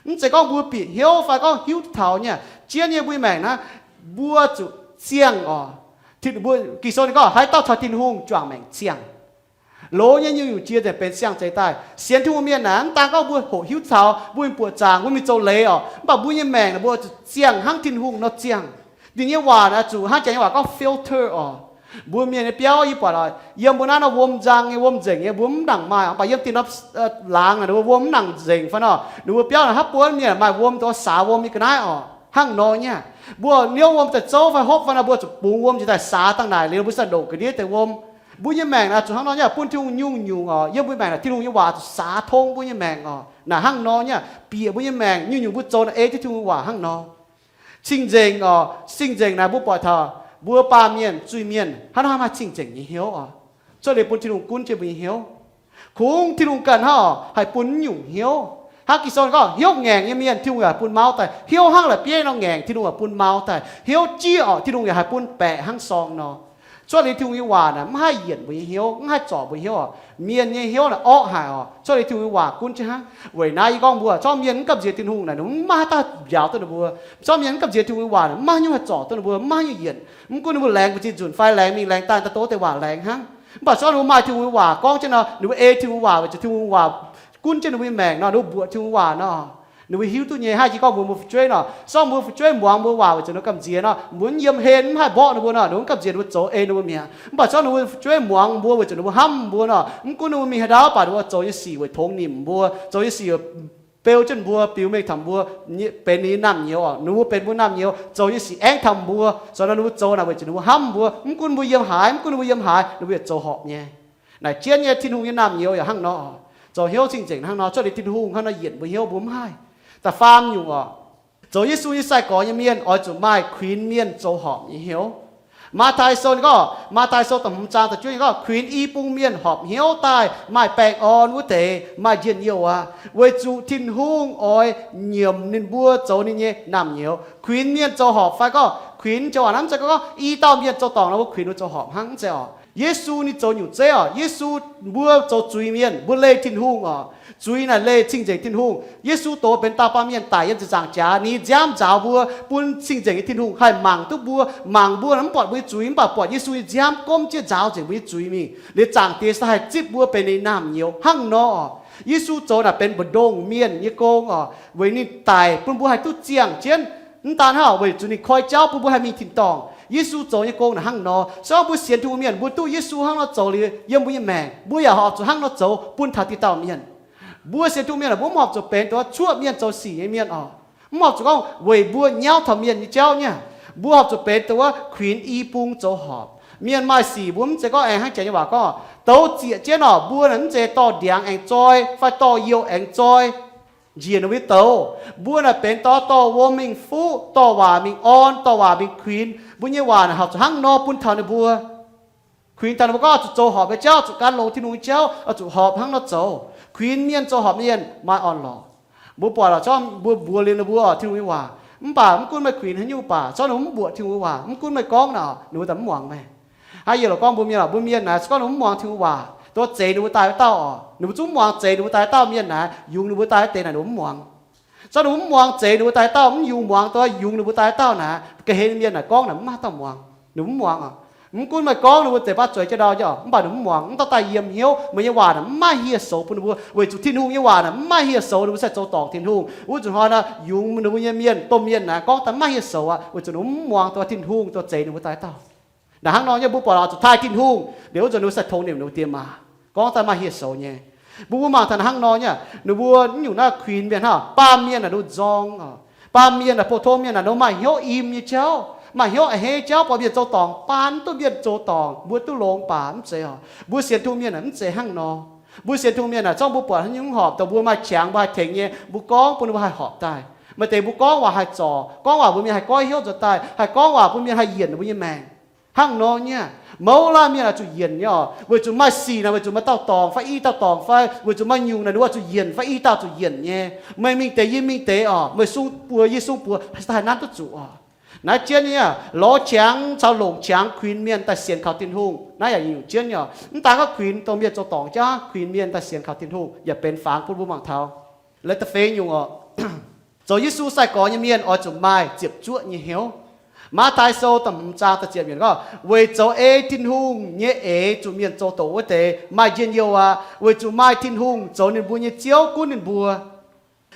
Mv zeiz gorngv mbuo bieqc hnyouv fai gorngv hiuv duqv taux nyei. Zien nyei mbuo nyei maengc naaiv, mbuo zuqc ziangh oc. Ging-Sou ninh gorngv, haaix dauh caux Tin-Hungh juangc maengc ziangh. Loz nyei nyungc-nyungc jiex nzengc benx siang-zeix daaih. Sienx Tin-Hungh mienh naaic, mv daan gorngv mbuo hoqc hiuv taux, mbuo mingh buoqc zaangc, mbuo mingh zoux leiz oc, mv baac mbuo nyei maengc naaic mbuo zuqc ziangh hnangv Tin-Hungh nor ziangh. Ninh nyei waac naaic zuqc hnangv Janx nyei waac gorngv filter oc. Mbuo mienh nyei biauv yie buatc oc, yiem mbuo naaiv nor wuom nzang nyei, wuom nzengc nyei, mbuo mv nangc maaih oc. Mv baac yiem dinh norm laangz naaic ninh mbuo wuom mv nangc nzengc fai nor, ninh mbuo biauv naaic haaix buonc mienh maaih wuom dongh saax wuom nyei ga'naaiv oc. Hnangv nor nyei, mbuo niouv wuom daaih zouv fai hopv fai nor, mbuo zuqc bungx wuom njiec daaih saax dangh naaic liuz mbuo sai ndoqc ga'ndiev deix wuom. Mbuo nyei maengc naaic zuqc hnangv nor nyei, bun Tin-Hungh nyungc-nyungc oc, yiem mbuo maengc naaic Tin-Hungh nyei waac zuqc saax tong mbuo nyei maengc oc. Naaic hnangv nor nyei, bieqc mbuo nyei maengc nyungc-nyungc mbuo zoux naaic ei jienv Tin-Hungh waac hnangv nor. Cing-nzengc oc, cing-nzengc naaic mbuo buatc taux mbuo baamh mienh, zuiz-mienh hnangv naaiv maaih cing-nzengc nyei hnyouv oc, cuotv liuz bun Tin-Hungh gunv jienv mbuo nyei hnyouv. Kungx Tin-Hungh ganh hnangv oc haih bun naaiv nyungc hnyouv. Hnangv Ging-Sou gorngv, hnyouv ngaengc nyei mienh Tin-Hungh yaac bun mau daaih. Hnyouv hnangv la'bieiv nor ngaengc Tin-Hungh yaac bun mau daaih. Hnyouv jieqv oc Tin-Hungh yaac haih bun baeqc hnangv sorng nor. Cuotv liuz Tin-Hungh nyei waac naaic mv haih yienc mbuo nyei hnyouv, mv haih zorc mbuo hnyouv oc. Mienh nyei hnyouv naaic orqv haic oc, cuotv liuz Tin-Hungh nyei waac gunv jienv hnangv. Weic naaiv yie gorngv mbuo zorqv mienh mv gamh nziex Tin-Hungh naaic, ninh mv maaih haaix dauh njaaux duqv ninh mbuo. Zorqv mienh mv gamh nziex Tin-Hungh nyei waac naaic mv maaih haaix nyungc haih zorc duqv ninh mbuo, mv maaih haaix nyungc yienc. Mv gunv ninh mbuo laengz mbu'ziex nzunc fai laengz mingh laengz daaih, daaih doqc deix waac laengz hnangv. Mv baac zorqv ninh mbuo maaih Tin-Hungh nyei waac gorngv jienv nor, ninh mbuo ei Tin-Hungh nyei waac weic zuqc Tin-Hungh nyei waac gunv jienv ninh mbuo nyei maengc nor, ninh mbuo mbuoqc Tin-Hungh nyei waac nor, ninh mbuo hiuv duqv nyei. Hnangv yie gorngv mbuox mbuo fu'jueiv nor, zorqv mbuo fu'jueiv muangx mbuo waac weic zuqc ninh mbuo gamh nziex nor, mbuo mv yiem hlen mv haih mborqv ninh mbuo nor, ninh mbuo mv gamh nziex ninh mbuo zoux ei ninh mbuo mi'aqv. Mv baac zorqv ninh mbuo fu'jueiv muangx mbuo weic zuqc ninh mbuo hnamv mbuo nor, mv gunv ninh mbuo mingh haaix ndau mv baac ninh mbuo zoux nyei sic weic tongx nimc mbuo, zoux nyei sic beu jienv mbuo, biux mengh taux mbuo, benx ninh nyei naamh nyouz oc. Ninh mbuo benx mbuo naamh nyouz, zoux nyei sic aengv taux mbuo. Zoux nor ninh mbuo zoux naaic weic zuqc ninh mbuo hnamv mbuo. Mv gunv mbuo yiem haaix, mv gunv ninh mbuo yiem haaix, ninh mbuo yaac zoux horpc nyei. Naaic jienv nyei Tin-Hungh nyei naamh nyouz yaac hnangv nor, zoux hnyouv cing-nzengc hnangv nor, cuotv liuz Tin-Hungh hnangv nor yienc mbuo hnyouv mbuo mv haih. Da'faam nyungc oc, zoux Yesu nyei sai-gorx nyei mienh oix zuqc maaih kuinx mienh zoux horpc nyei hnyouv. Matv^taai Sou ninh gorngv, Matv^taai Sou da'hmz zaang da'juov ninh gorngv, kuinx i bung mienh horpc hnyouv daaih maaih baengh orn wuov deix maaih njien-youh aqv, weic zuqc Tin-Hungh oix nyiemc ninh mbuo zoux ninh nyei naamh nyouz. Kuinx mienh zoux horpc fai gorngv kuinx joux waac naaiv mv zeiz gorngv i dauh mienh zoux dorngc nor mbuo kuinx mbuo zoux horpc hnangv, mv zeiz oc. Yesu ninh zoux nyungc zeiv oc. Yesu, mbuo zoux zuiz-mienh, mbuo leih Tin-Hungh oc. Zuiz naaic leih cing-nzengc Tin-Hungh. Yesu doz benx dauh baamh mienh daic yiem ziepc nzaangc jaax, ninh nyei nziaamv nzaaux mbuo, bun cing-nzengc nyei Tin-Hungh haih mangc duqv mbuo. Mangc mbuo naaic mv buatc mbuo nyei zuiz, mv baac buatc Yesu nyei nziaamv gomv jienv nzaaux nzengc mbuo nyei zuiz mingh, liuz Zaangc Diex se haih zipv mbuo benx ninh nyei naamh nyouz hnangv nor oc. Yesu zoux naaic benx mbu'ndongx mienh nyei gong oc, weic ninh daic bun mbuo haih duqv ziangh jienv. Mv daan hnangv, weic zuqc ninh koi jauv bun mbuo haih mingh tin-dorngh. Yesu zoux nyei gong naaic hnangv nor. Se gorngv mbuo sienx Tin-Hungh mienh, mbuo duqv Yesu hnangv nor zoux liuz yiem mbuo nyei maengc, mbuo yaac horpc zuqc hnangv nor zoux bun taux diqc dauh mienh. Mbuo sienx Tin-Hungh mienh, mbuo mv horpc zuqc benx dongh wuov cuoqv mienh zoux sic nyei mienh oc. Mv horpc zuqc gorngv weic mbuo nyauv taux mienh nyei jauv nyei. Mbuo horpc zuqc benx dongh wuov kuinx i bung zoux horpc. Mienh maaih sic mbuo mv zeiz gorngv aengx hnangv janx nyei waac gorngv douz zieqc jienv oc. Mbuo naaic mv zeiz dorh ndiangx aengx zoi fai dorh youh aengx zoi njiec ninh mbuo nyei douz. Mbuo naaic benx dorh, dorh wuom mingh fuqv, dorh waac mingh orn, dorh waac mingh kuinx. Mbuo nyei waac naaic horpc zuqc hnangv nor bun taux ninh mbuo. Kuinx taux ninh mbuo gorngv oix zuqc zoux horpc nyei jauv, zuqc gan longx Tin-Hungh nyei jauv, oix zuqc horpc hnangv nor zoux. Kuinx mienh zoux horpc mienh maaih orn-lorqc. Mbuo buatc lorqc, zorqv mbuo mbuox liuz ninh mbuo oc Tin-Hungh nyei waac, mv baac mv gunv meih kuinx haaix nyungc baac, zorqv ninh mbuo mv mbuoqc Tin-Hungh nyei waac, mv gunv meih gorngv naaic, ninh mbuo daaih mv muangx meih. Hnangv yie lorqc gorngv mbuo mienh oc, mbuo mienh naaic se gorngv ninh mbuo mv muangx Tin-Hungh waac, dongh zeix ninh mbuo daaih wuov dauh oc, ninh mbuo zungv mv muangx zeix ninh mbuo daaih wuov dauh mienh naaic, yungz ninh mbuo daaih wuov deix naaic ninh mbuo mv muangx. Zorqv ninh mbuo mv muangx zeix ninh mbuo daaih wuov dauh, mv yungz muangx dongh yungz ninh mbuo daaih wuov dauh naaic, ga'hlen mienh naaic gorngv naaic mv maaih dauh muangx. Ninh mbuo mv muangx oc. Mv gunv meih gorngv ninh mbuo deix baav zueiz jienv ndau, mv baac ninh mv muangx, mv dauh daaih yiem hnyouv, meih nyei waac naaic mv maaih hieh soux bun ninh mbuo, weic zuqc Tin-Hungh nyei waac naaic mv maaih hieh soux, ninh mbuo sai zoux dorngc Tin-Hungh. Wuov nzunc hnoi naaic yungz ninh mbuo nyei mienh, domh mienh naaic gorngv daaih mv maaih hieh soux aqv, weic zuqc ninh mbuo mv muangx dongh Tin-Hungh dongh zeix ninh mbuo daaih dauh. Naaic hnangv nor nyei mbuo buatc oix zuqc taaih Tin-Hungh, liuz wuov nzunc ninh mbuo sai tongx nimc ninh mbuo diex maac, gorngv daaih maaih hieh soux nyei. Mbuo mbuo mangc taux naaic hnangv nor nyei, ninh mbuo mv nyungc naaiv kuinx mienh hnangv, baamh mienh naaic ninh mbuo nzorng oc. Baamh mienh naaic, pou-tong mienh naaic, ninh maaih hnyouv im nyei jauv, maaih hnyouv a'hneiv jauv, buatc mienh zoux dorngc, baan duqv mienh zoux dorngc, mbuo duqv longx baac mv zeiz oc. Mbuo sienx Tin-Hungh mienh naaic mv zeiz hnangv nor. Mbuo sienx Tin-Hungh mienh naaic, zorngv mbuo buatc haaix nyungc horpc daaih, mbuo maaih qangx mbuo haih tengx nyei, mbuo gorngv bun ninh mbuo haih horpc daaih. Maaih deix mbuo gorngv waac haih zorc, gorngv waac mbuo mienh haih goiv hnyouv nzuonx daaih, haih gorngv waac bun mienh haih yienc ninh mbuo nyei maengc. Hnangv nor nyei, mouz laanh mienh oix zuqc yienc nyei oc. Weic zuqc maaih sic naaic, weic zuqc maaih dauh dorngc fai i dauh dorngc fai weic zuqc maaih nyungc naaic, ninh oix zuqc yienc fai i dauh zuqc yienc nyei. Meih mingh deix, yie mingh deix oc. Meih sung buoz, yie sung buoz, haih nanv duqv zuqc oc. Naaiv jienv nyei, lorz qangx caux longc qangx kuinx mienh daaih sienx kaux Tin-Hungh. Naaiv yaac nyungc jienv nyei oc. Mv daan gorngv kuinx dongh mienh zoux dorngc jauv, kuinx mienh daaih sienx kaux Tin-Hungh yaac benx fangx bun mbuo mangc taux. Laaix da'feix nyungc oc, zoux Yesu sai-gorx nyei mienh oix zuqc maaih ziepc zuoqv nyei hnyouv. Matv^taai Sou da'hmz zaang da'ziepc yiemc gorngv, weic zoux ei Tin-Hungh nyei eix zuqc mienh zoux doqc wuov deix maaih njien-youh aqv, weic zuqc maaih Tin-Hungh zoux ninh mbuo nyei Ziouv gunv ninh mbuo.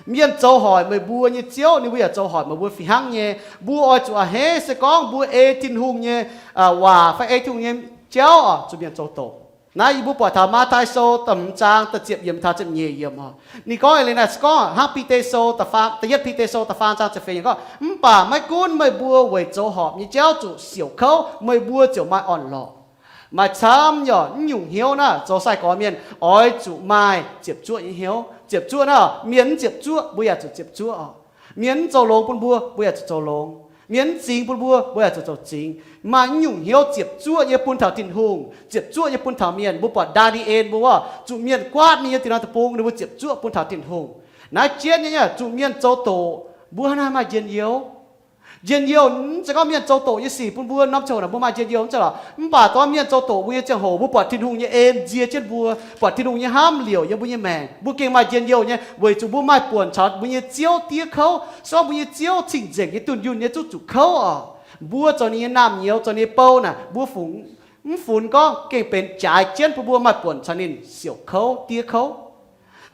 Mienh zoux hoic meih mbuo nyei ziouv, ninh mbuo yaac zoux hoic meih mbuo fih hnangv nyei. Mbuo oix zuqc a'hneiv se gorngv mbuo ei Tin-Hungh nyei waac fai ei Tin-Hungh nyei jauv oc zuqc mienh zoux doqc. Naaiv yie mbuo buatc taux Matv^taai Sou da'hmz zaang da'ziepc yiemc taux ziepc nyeic yiemc oc. Ninh gorngv eix leiz naaic se gorngv hnangv Bide Sou, da'yietv Bide Sou da'faam zaang ziepc feix yiemc gorngv, mv baac maiv gunv meih mbuo weic zoux horpc nyei jauv zuqc siouc kouv, meih mbuo ziouc maaih orn-lorqc. Maaih camv nyei oc, mv nyungc hnyouv naaiv zoux sai-gorx mienh oix zuqc maaih ziepc zuoqv nyei hnyouv. Ziepc zuoqv naaiv, mienh mv ziepc zuoqv, mbuo yaac zuqc ziepc zuoqv oc. Mienh mv zoux longx bun mbuo, mbuo yaac zuqc zoux longx. Mienh mv zingx bun mbuo, mbuo yaac zuqc zoux zingx. Maaih mv nyungc hnyouv ziepc zuoqv nyei bun taux Tin-Hungh, ziepc zuoqv nyei bun taux mienh. Mbuo buatc Ndaa^ni^en mbuo oc, zuqc mienh guaatv mingh yiem diuh norm deic-bung, ninh mbuo ziepc zuoqv bun taux Tin-Hungh. Naaiv jienv nyei, zuqc mienh zoux doqc, mbuo hnangv naaiv maaih njien-youh. Njien-youh mv zeiz gorngv mienh zoux doqc nyei sic bun mbuo norm ziangh hoc naaic mbuo maaih njien-youh mv zeiz lorqc. Mv baac dongh mienh zoux doqc mbuo nyei ziangh hoc, mbuo buatc Tin-Hungh nyei en nzie jienv mbuo, buatc Tin-Hungh nyei hnamv liouc yiem mbuo nyei maengc, mbuo gengh maaih njien-youh nyei, weic zuqc mbuo maaih buonc caux mbuo nyei Ziouv diev kouv. Se gorngv mbuo nyei Ziouv cing-nzengc nyei, dunh yunh nyei, zungv zuqc kouv oc. Mbuo zoux ninh nyei naamh nyouz, zoux ninh nyei bou naaic, mbuo fungc mv funx gorngv gengh benx jaaix jienv bun mbuo maaih buonc caux ninh siouc kouv, diev kouv.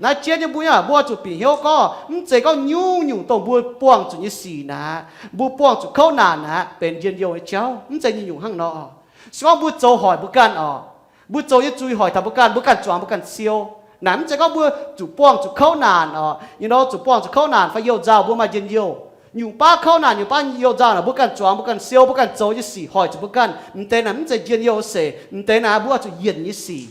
Naaiv jienv nyei mbuo, mbuo oix zuqc bieqc hnyouv gorngv mv zeiz gorngv nyungc-nyungc dongh mbuo buangh zuqc nyei sic naaic, mbuo buangh zuqc kouv naanc naaic benx njien-youh nyei jauv. Mv zeiz nyungc-nyungc hnangv nor. Se gorngv mbuo zoux hoic mbuo ganh oc, mbuo zoux nyei zuiz hoic taux mbuo ganh, mbuo ganh zuangx mbuo ganh siou, naaic mv zeiz gorngv mbuo zuqc buangh zuqc kouv naanc oc. You know, zuqc buangh zuqc kouv naanc fai youh nzauh mbuo maaih njien-youh. Nyungc baav kouv naanc, nyungc baav youh nzauh naaic, mbuo ganh zuangx mbuo ganh siou, mbuo ganh zoux nyei sic hoic zuqc mbuo ganh. M'deix naaic mv zeiz njien-youh seix. M'deix naaic mbuo oix zuqc yienc nyei sic.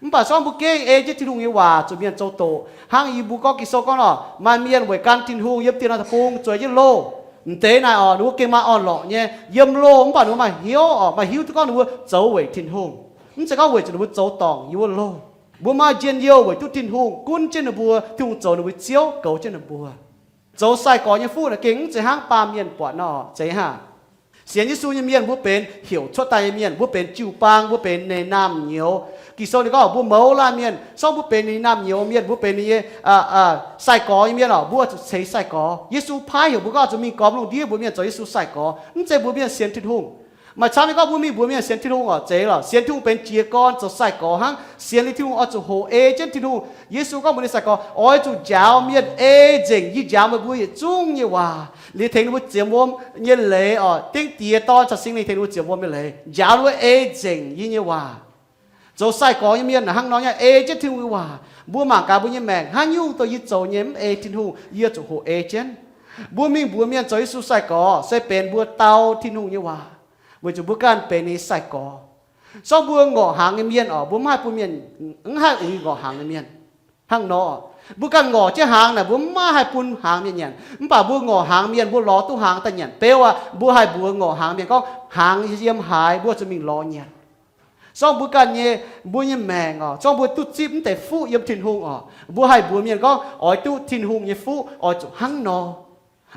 Mv baac se gorngv mbuo gengh ei jienv Tin-Hungh nyei waac zuqc mienh zoux doqc, hnangv yie mbuo gorngv Ging-Sou gorngv nor, maaih mienh weic gan Tin-Hungh yiem dieh norm deic-bung zueiz jienv loh. M'deix naaic oc, ninh mbuo gengh maaih orn-lorqc nyei, yiem loh mv baac ninh mbuo maaih hnyouv oc, maaih hiuv duqv gorngv ninh mbuo zoux weic Tin-Hungh. Mv zeiz gorngv weic zuqc ninh mbuo zoux dorngc yiem wuov loh. Mbuo maaih njien-youh weic duqv Tin-Hungh gunv jienv ninh mbuo, Tin-Hungh zoux ninh mbuo Ziouv, goux jienv ninh mbuo. Zoux sai-gorx nyei fuqv naaic gengh mv zeiz hnangv baamh mienh buatc nor, zeiz hnangv. Sienx Yesu nyei mienh mbuo benx heuc cuotv daaih nyei mienh, mbuo benx jiu-baang, mbuo benx ninh naamh nyouz. Ging-Sou ninh gorngv mbuo mouz laanh mienh, se gorngv mbuo benx ninh naamh nyouz mienh, mbuo benx ninh nyei sai-gorx nyei mienh oc, mbuo zuqc ceix sai-gorx. Yesu paaiv heuc mbuo gorngv zuqc mingh gormx lungh ndiev mbuox mienh zoux Yesu sai-gorx. Mv zeiz mbuox mienh sienx Tin-Hungh. Maaih camv nyei gorngv mbuo mingh mbuox mienh sienx Tin-Hungh oc, zeiz lorqc. Sienx Tin-Hungh benx jiez gorn zoux sai-gorx hnangv. Sienx liuz Tin-Hungh oix zuqc hoqc ei jienv Tin-Hungh. Yesu gorngv mbuox ninh sai-gorx, oix zuqc njaaux mienh ei nzengc yie njaaux meih mbuo yietc zungv nyei waac, liuz tengx ninh mbuo ziemx wuom nyei leiz oc. Dengv Diex, Dorn caux Singx Lingh tengx ninh mbuo ziemx wuom nyei leiz, njaaux ninh mbuo ei nzengc yie nyei waac. Zoux sai-gorx nyei mienh hnangv nor nyei, ei jienv Tin-Hungh nyei waac. Mbuo mangc gaax mbuo nyei maengc, haaix nyungc dongh yie zoux nyei mv ei Tin-Hungh, yie zuqc hoqc ei jienv. Mbuo mingh mbuox mienh zoux Yesu sai-gorx se benx mbuo dau Tin-Hungh nyei waac, weic zuqc mbuo ganh benx ninh nyei sai-gorx. Se gorngv mbuo ngorc hnaangx nyei mienh oc, mbuo mv haih bun mienh, mv haih uix ngorc hnaangx nyei mienh. Hnangv nor, mbuo ganh ngorc jienv hnaangx naaic, mbuo mv maaih haih bun hnaangx mienh nyanc. Mv baac mbuo ngorc hnaangx mienh, mbuo lorz duqv hnaangx daaih nyanc. Beuv aqv, mbuo haih mbuox ngorc hnaangx mienh gorngv, hnaangx yiem haaix, mbuo zuqc mingh lorz nyanc. Se gorngv mbuo ganh nyei, mbuo nyei maengc oc, se gorngv mbuo duqv zipv mv deix fuqv yiem Tin-Hungh oc, mbuo haih mbuox mienh gorngv oix duqv Tin-Hungh nyei fuqv oix zuqc hnangv nor.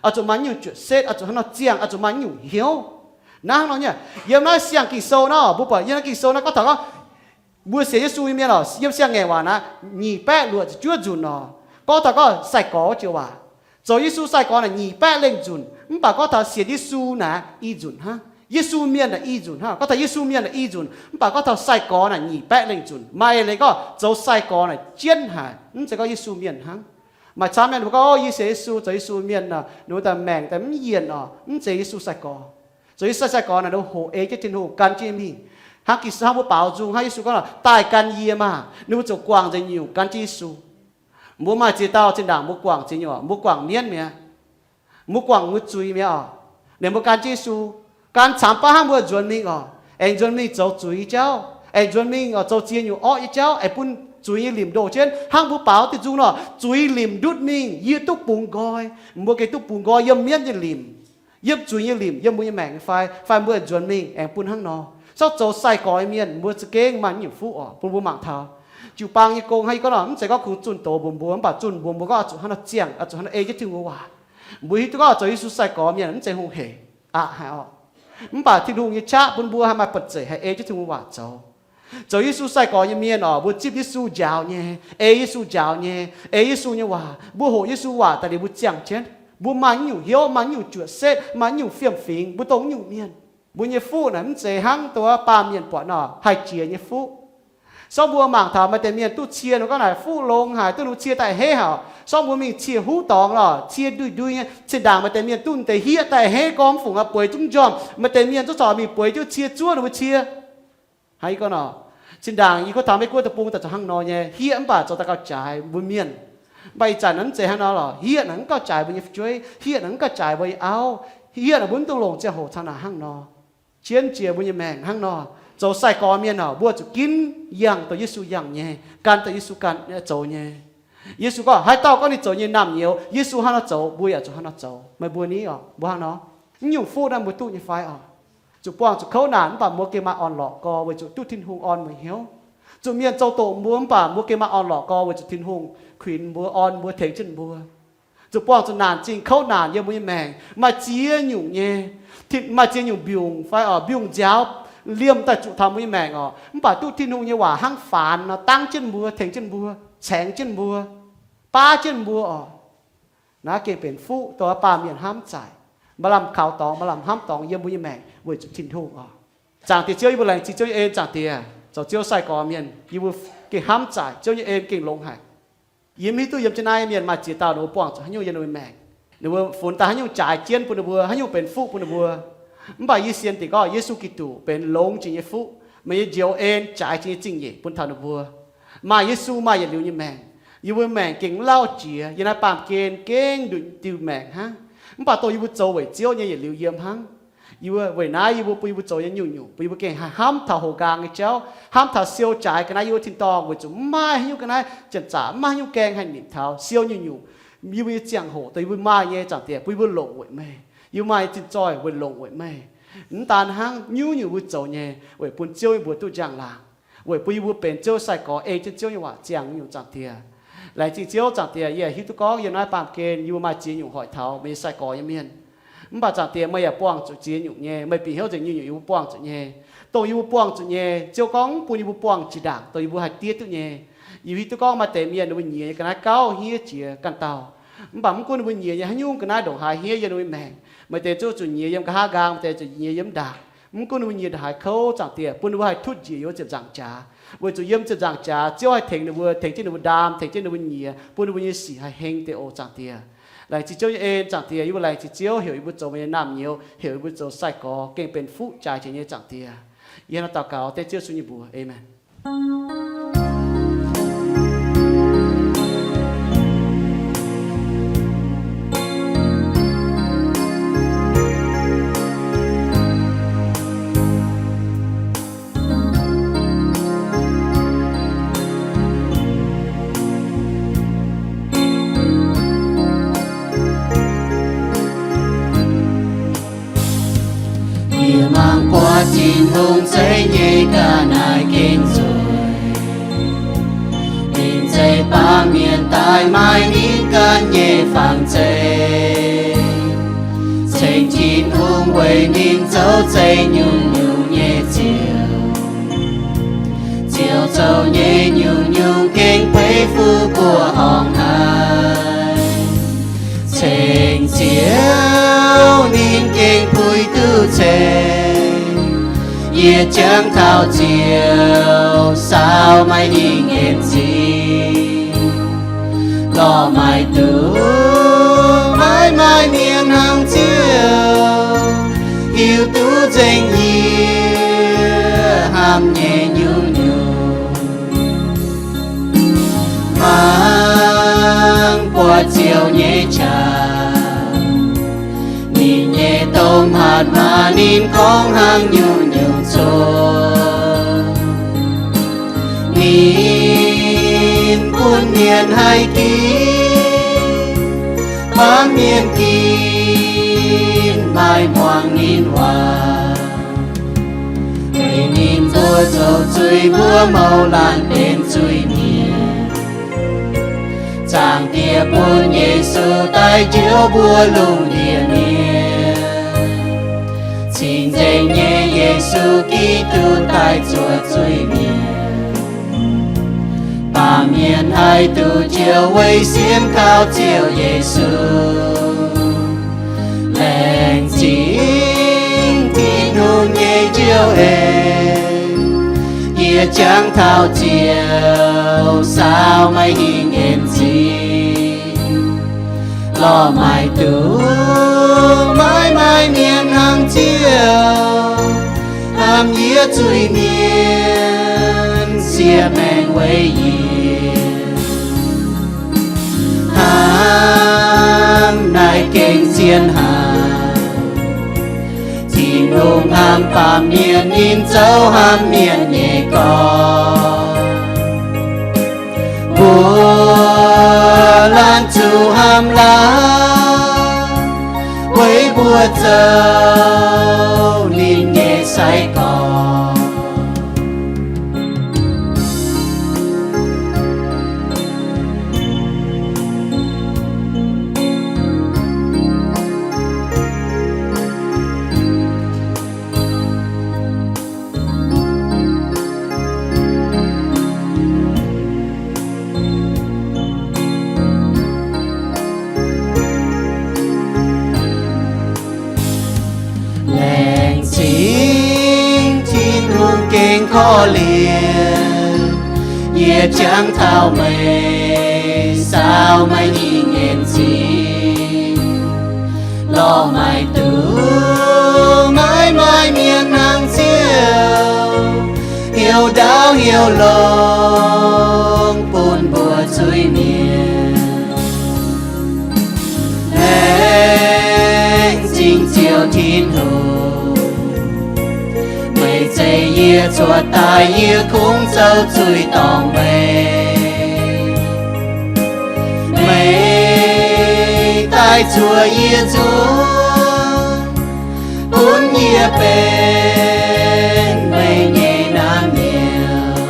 Oix zuqc maaih nyungc juoqc setv, oix zuqc hnangv nor ziangh, oix zuqc maaih nyungc hnyouv. Naaiv hnangv nor nyei, yiem naaiv siang Ging-Sou naaiv oc, mbuo buatc yiem naaiv Ging-Sou naaiv gorngv taux gorngv mbuo sienx Yesu nyei mienh oc, yiem siang-ngaengc waac naaiv nyic baeqv luoqc ziepc juov nzunc oc. Gorngv taux gorngv sai-gorx joux waac, zoux Yesu sai-gorx naaic nyic baeqv lengh nzunc, mv baac gorngv taux sienx Yesu naaic i nzunc hnangv. Yesu mienh naaic i nzunc hnangv. Gorngv taux Yesu mienh naaic i nzunc, mv baac gorngv taux sai-gorx naaic nyic baeqv lengh nzunc. Maaih eix leiz gorngv zoux sai-gorx naaic jienv haic, mv zeiz gorngv Yesu mienh hnangv. Maaih camv mienh mbuo gorngv, o, yie sienx Yesu, zoux Yesu mienh oc, ninh mbuo daaih maengc daaih mv yienc oc, mv zeiz Yesu sai-gorx. Zoux Yesu sai-gorx naaic ninh mbuo hoqc ei jienv Tin-Hungh gan jienv mingh. Hnangv Ging-Sou hnangv mbuo baaux nzung hnangv Yesu gorngv, daaih gan yie maah! Ninh mbuo ziouc guangc nzengc nyungc gan jienv Yesu. Mbuo maaih ziex dauh zinh ndaangc mbuo guangc ziex nyungc, mbuo guangc mienv mi'aqv. Mbuo guangc mbuo zuiz mi'aqv oc. Ninh mbuo gan jienv Yesu, gan camx baav hnangv mbuo nzuonx mingh oc, aengx nzuonx mingh zoux zuiz nyei jauv, aengx nzuonx mingh oc zoux ziex nyungc orqv nyei jauv, aengx bun zuiz nyei limc ndoh jienv. Hnangv mbuo baaux diuh nzung nor, zuiz limc ndutv mingh, yie duqv bungx nqoi. Mbuo gengh duqv bungx nqoi yiem mienv nyei limc, yiem zuiz nyei limc, yiem mbuo nyei maengc nyei fai, fai mbuo nzuonx mingh aengx bun hnangv nor. Sortv zoux sai-gorx nyei mienh, mbuo za'gengh maaih nyungc fuqv oc, bun mbuo mangc taux jiu-baang nyei gong hnangv yie gorngv nor, mv zeiz gorngv kungx zunh doz mbuox mbuo, mv baac zunh mbuox mbuo gorngv oix zuqc hnangv nor ziangh, oix zuqc hnangv nor ei jienv Tin-Hungh nyei waac. Mbuo hiuv duqv gorngv zoux Yesu sai-gorx mienh mv zeiz hungh hec aqv haic oc. Mv baac Tin-Hungh nyei qaqv bun mbuo haih maaih banh zeic haih ei jienv Tin-Hungh waac zoux. Zoux Yesu sai-gorx nyei mienh oc, mbuo zipv Yesu njaaux nyei, ei Yesu njaaux nyei, ei Yesu nyei waac, mbuo hoqc Yesu waac daaih liuz mbuo ziangh jienv, mbuo maaih nyungc hnyouv, maaih nyungc juoqc setv, maaih nyungc fiem-fingx, mbuo dongh nyungc mienh. Mbuo nyei fuqv naaic mv zeiz hnangv dongh wuov baamh mienh buatc nor haih jiex nyei fuqv. Sortv mbuo mangc taux maaih deix mienh duqv cie nor gorngv naaic fuqv longx haic, duqv ninh cie daaih heiv haic. Sortv mbuo mingh cie huv dorngx lorh, cie ndui-ndui nyei, zinh ndaangc maaih deix mienh duqv deix hieqv daaih heiv gormx fungc aqv, bueix zungv njormh. Maaih deix mienh zungv corc mingh bueix jienv cie zuov ninh mbuo cie. Hnangv yie gorngv nor, zinh ndaangc yie gorngv taux Meiv Guoqv deic-bung daaih zoux hnangv nor nyei, hieqv mv baac zoux daaih gauh jaaix mbuo mienh. Mv baac ih zanc naaic mv zeiz hnangv nor lorqc, hieqv naaic mv gauh jaaix mbuo nyei fu'jueiv, hieqv naaic mv gauh jaaix mbuo nyei auv, hieqv naaic mbuo mv dungx longc ziangh hoc caux naaic hnangv nor. Jienv jiex mbuo nyei maengc hnangv nor, zoux sai-gorx mienh oc, mbuo zuqc ginv yangh dongh Yesu yangh nyei, gan dongh Yesu gan zoux nyei. Yesu gorngv haaix dauh gorngv ninh zoux nyei naamh nyouz, Yesu hnangv nor zoux, mbuo yaac zuqc hnangv nor zoux. Meih mbuo ni oc, mbuo hnangv nor, mv nyungc fuqv naaiv mbuo duqv nyei fai oc? Zuqc buangh zuqc kouv naanc mv baac mbuo gengh maaih orn-lorqc gorx weic zuqc duqv Tin-Hungh orn meih hnyouv. Zuqc mienh zoux doqc mbuo mv baac mbuo gengh maaih orn-lorqc gorx weic zuqc Tin-Hungh kuinx mbuo, orn mbuo, tengx jienv mbuo. Zuqc buangh zuqc naanc zingh kouv naanc yiem mbuo nyei maengc, maaih ziex nyungc nyei, maaih ziex nyungc mbiungc fai oc, mbiungc nziaaux liemh daaih zuqc taux mbuo nyei maengc oc. Mv baac duqv Tin-Hungh nyei waac hnangv faanx nor dangv jienv mbuo, tengx jienv mbuo, caengx jienv mbuo, baav jienv mbuo oc. Naaiv gengh benx fuqv dongh baamh mienh hnamv zaaic. Maaih lamh kaux dorngx, maaih lamh hnamv dorngx yiem mbuo nyei maengc weic zuqc Tin-Hungh oc. Zaangc Diex Ziouv, yie mbuo laengz zingh Ziouv nyei en. Zaangc Diex, zoux Ziouv sai-gorx mienh yie mbuo gengh hnamv zaaic, Ziouv nyei en gengh longx haic. Yie mv hiuv duqv yiem jienv naaiv mienh maaih ziex dauh ninh mbuo buangh zuqc haaix nyungc yiem ninh mbuo maengc, ninh mbuo funx daaih haaix nyungc jaaix jienv bun ninh mbuo, haaix nyungc benx fuqv bun ninh mbuo. Mv baac yie sienx dingc gorngv Yesu Giduc benx longx jiex nyei fuqv, meih nyei njoux en jaaix jiex nyei zingh nyeic bun taux ninh mbuo. Maaih Yesu maaih yietc liuz nyei maengc, yie mbuo maengc gengh mv lauh jiex. Yiem naaiv baamh gen gengh nduqc diuh maengc hnangv, mv baac dongh yie mbuo zoux weic Ziouv nyei yietc liuz yiem hnangv. Yie mbuo weic naaiv yie mbuo bun yie mbuo zoux nyei nyungc-nyungc bun yie mbuo gengh haih hnamv taux houx nqaang nyei jauv, hnamv taux siou jaaix ga'naaiv yiem wuov tin-dorngh weic zuqc mv maaih haaix nyungc ga'naaiv, janx-zaqc mv maaih haaix nyungc gaeng haih nimc taux siou nyungc-nyungc. Yie mbuo nyei ziangh hoc dongh yie mbuo maaih nyei, Zaangc Diex, bun yie mbuo longc weic meih. Yie mbuo maaih nyei zinh zoih weic longc weic meih. Mv daan hnangv, nyungc-nyungc mbuo zoux nyei weic bun Ziouv nyei mbuox duqv njang-laangc, weic bun yie mbuo benx Ziouv sai-gorx ei jienv Ziouv nyei waac ziangh nyungc, Zaangc Diex. Laengz zingh Ziouv, Zaangc Diex, yie hiuv duqv gorngv yiem naaiv baamh gen yie mbuo maaih ziex nyungc hoic taux meih nyei sai-gorx nyei mienh. Mv baac Zaangc Diex, meih yaac buangh zuqc ziex nyungc nyei, meih bieqc hnyouv nzengc nyungc-nyungc yie mbuo buangh zuqc nyei. Dongh yie mbuo buangh zuqc nyei, Ziouv gorngv bun yie mbuo buangh jiex ndaangc dongh yie mbuo haih diev duqv nyei. Yie hiuv duqv gorngv maaih deix mienh ninh mbuo nyiex nyei ga'naaiv gauh hniev jiex ganh dauh. Mv baac mv gunv ninh mbuo nyiex nyei haaix nyungc ga'naaiv ndongc haaix hniev yiem ninh mbuo maengc, maaih deix zuqc zuqc nyiex yiem nqa'haav nqaang, maaih deix zuqc nyiex yiem ndaangc. Mv gunv ninh mbuo nyiex ndongc haaix kouv, Zaangc Diex, bun ninh mbuo haih tutv njiec yiem ziepc nzaangc jaax, weic zuqc yiem ziepc nzaangc jaax Ziouv haih tengx ninh mbuo, tengx jienv ninh mbuo ndaam, tengx jienv ninh mbuo nyiex, bun ninh mbuo nyei sic haih heng deix oc, Zaangc Diex. Laengz zingh Ziouv nyei en, Zaangc Diex. Yie mbuo laengz zingh Ziouv heuc yie mbuo zoux meih nyei naamh nyouz, heuc yie mbuo zoux sai-gorx gengh benx fuqv jaaix jiex nyei, Zaangc Diex. Yie hnangv naaiv daux gaux dengv Ziouv Yesu nyei mbuox. Aamen. Yie mangc buatc Tin-Hungh zeiv nyei ga'naaiv gengh nzueic. Ninh zeiv baamh mienh daaih maaih ninh ganh nyei fangx zeiv, ceng Tin-Hungh weic ninh zoux zeiv nyungc-nyungc nyei ziouc. Ziouc zoux nyei nyungc-nyungc gengh beiv fuqv buoqc horngh haic. Ceng Ziouv ninh gengh puix duqv ceng, yietc jangx taux Ziouv saau maaih hingh en zingh. Lorh maaic duqv maiv maaih mienh hnangv Ziouv, hiuv duqv nzengc yie hnamv nyei nyungc-nyungc. Mangc buatc Ziouv nyei qangx, Maaih ninh gorngv hnangv nyungc-nyungc zoqc, ninh bun mienh haih ginv, baamh mienh ginv maaih muangx ninh waac. Weic ninh mbuo zoux zuiz mbuo mouz laanh benx zuiz-mienh. Zaangc Diex bun Yesu daaih njoux mbuo lungh ndiev mienh, cing-nzengc nyei Yesu Giduc daaih zuoqc zuiz-mienh. Baamh mienh haih duqv njoux weic sienx kaux Ziouv Yesu. Laengz zingh Tin-Hungh nyei njoux hec, yie jangx taux Ziouv saau maaih hingh en zingh. Lorh maaic duqv maiv maaih mienh hnangv Ziouv, hnamv yie zuiz-mienh, siev maengc weic yie. Hnamv naaiv gengh zien haic. Tin-Hungh hnamv baamh mienh, ninh zoux hnamv mienh nyei gorx. Mbuo laanh zuqc hnamv laanh, weic mbuo zoux ninh nyei sai-gorx. Laengz zingh Tin-Hungh gengh korv-lienh, yie jangx taux meih saau maaih hingh en zingh. Lorh maaic duqv maiv maaih mienh hnangv Ziouv, heuc ndaauv heuc longx bun mbuo zuiz-mienh. Laengz zingh Ziouv Tin-Hungh, meih zeix yie cuotv daaih, yie kungx zoux zuiz dorngc meih. Meih daaih zuoqc yie nzuonx, bun yie benx meih nyei naamh nyouz.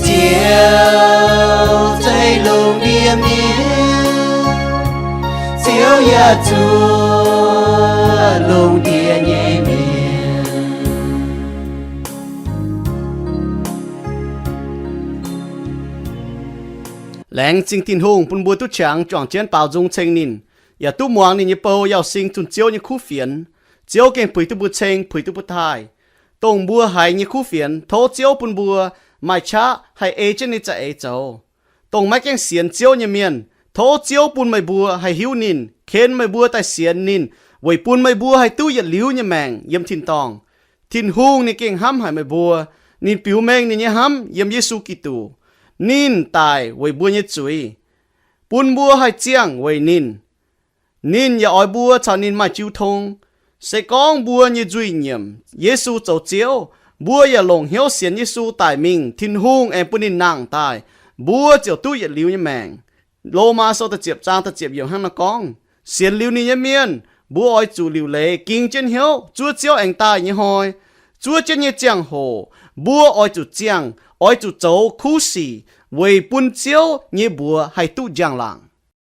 Ziouv zeiv lungh ndiev mienh, Ziouv yaac zuov lungh ndiev nyei mienh. Laengz zingh Tin-Hungh bun mbuo duqv qangx juangc jienv baaux nzung ceng ninh, yaac duqv muangx ninh nyei bou Yauh Sing zunh Ziouv nyei kuv fienx. Ziouv gengh puix duqv mbuo ceng, puix duqv mbuo taaih, dongh mbuo haiz nyei kuv fienx. Tov Ziouv bun mbuo maaih qaqv haih ei jienv ninh za'eix zoux. Dongh maiv gaengh sienx Ziouv nyei mienh, tov Ziouv bun meih mbuo haih hiuv ninh, ken meih mbuo daaih sienx ninh, weic bun meih mbuo haih duqv yietc liuz nyei maengc yiem tin-dorngh. Tin-Hungh ninh gengh hnamv haic meih mbuo. Ninh biux mengh ninh nyei hnamv yiem Yesu Giduc. Ninh daic weic mbuo nyei zuiz, bun mbuo haih ziangh weic ninh. Ninh yaac oix mbuo caux ninh maaih jiu tong. Se gorngv mbuo nyei nzuih nyiemc Yesu zoux Ziouv, mbuo yaac longc hnyouv sienx Yesu daic mingh, Tin-Hungh aengx bun ninh nangh daaih, mbuo ziouc duqv yietc liuz nyei maengc. Lomaa Sou da'ziepc zaang da'ziepc yiemc hnangv naaiv gorngv, sienx liuz ninh nyei mienh, mbuo oix zuqc liuc leiz ging jienv hnyouv zuov Ziouv aengx daaih nyei hnoi. Zuov jienv nyei ziangh hoc, mbuo oix zuqc ziangh, oix zuqc zoux kuv sic weic bun Ziouv nyei mbuox haih duqv njang-laangc.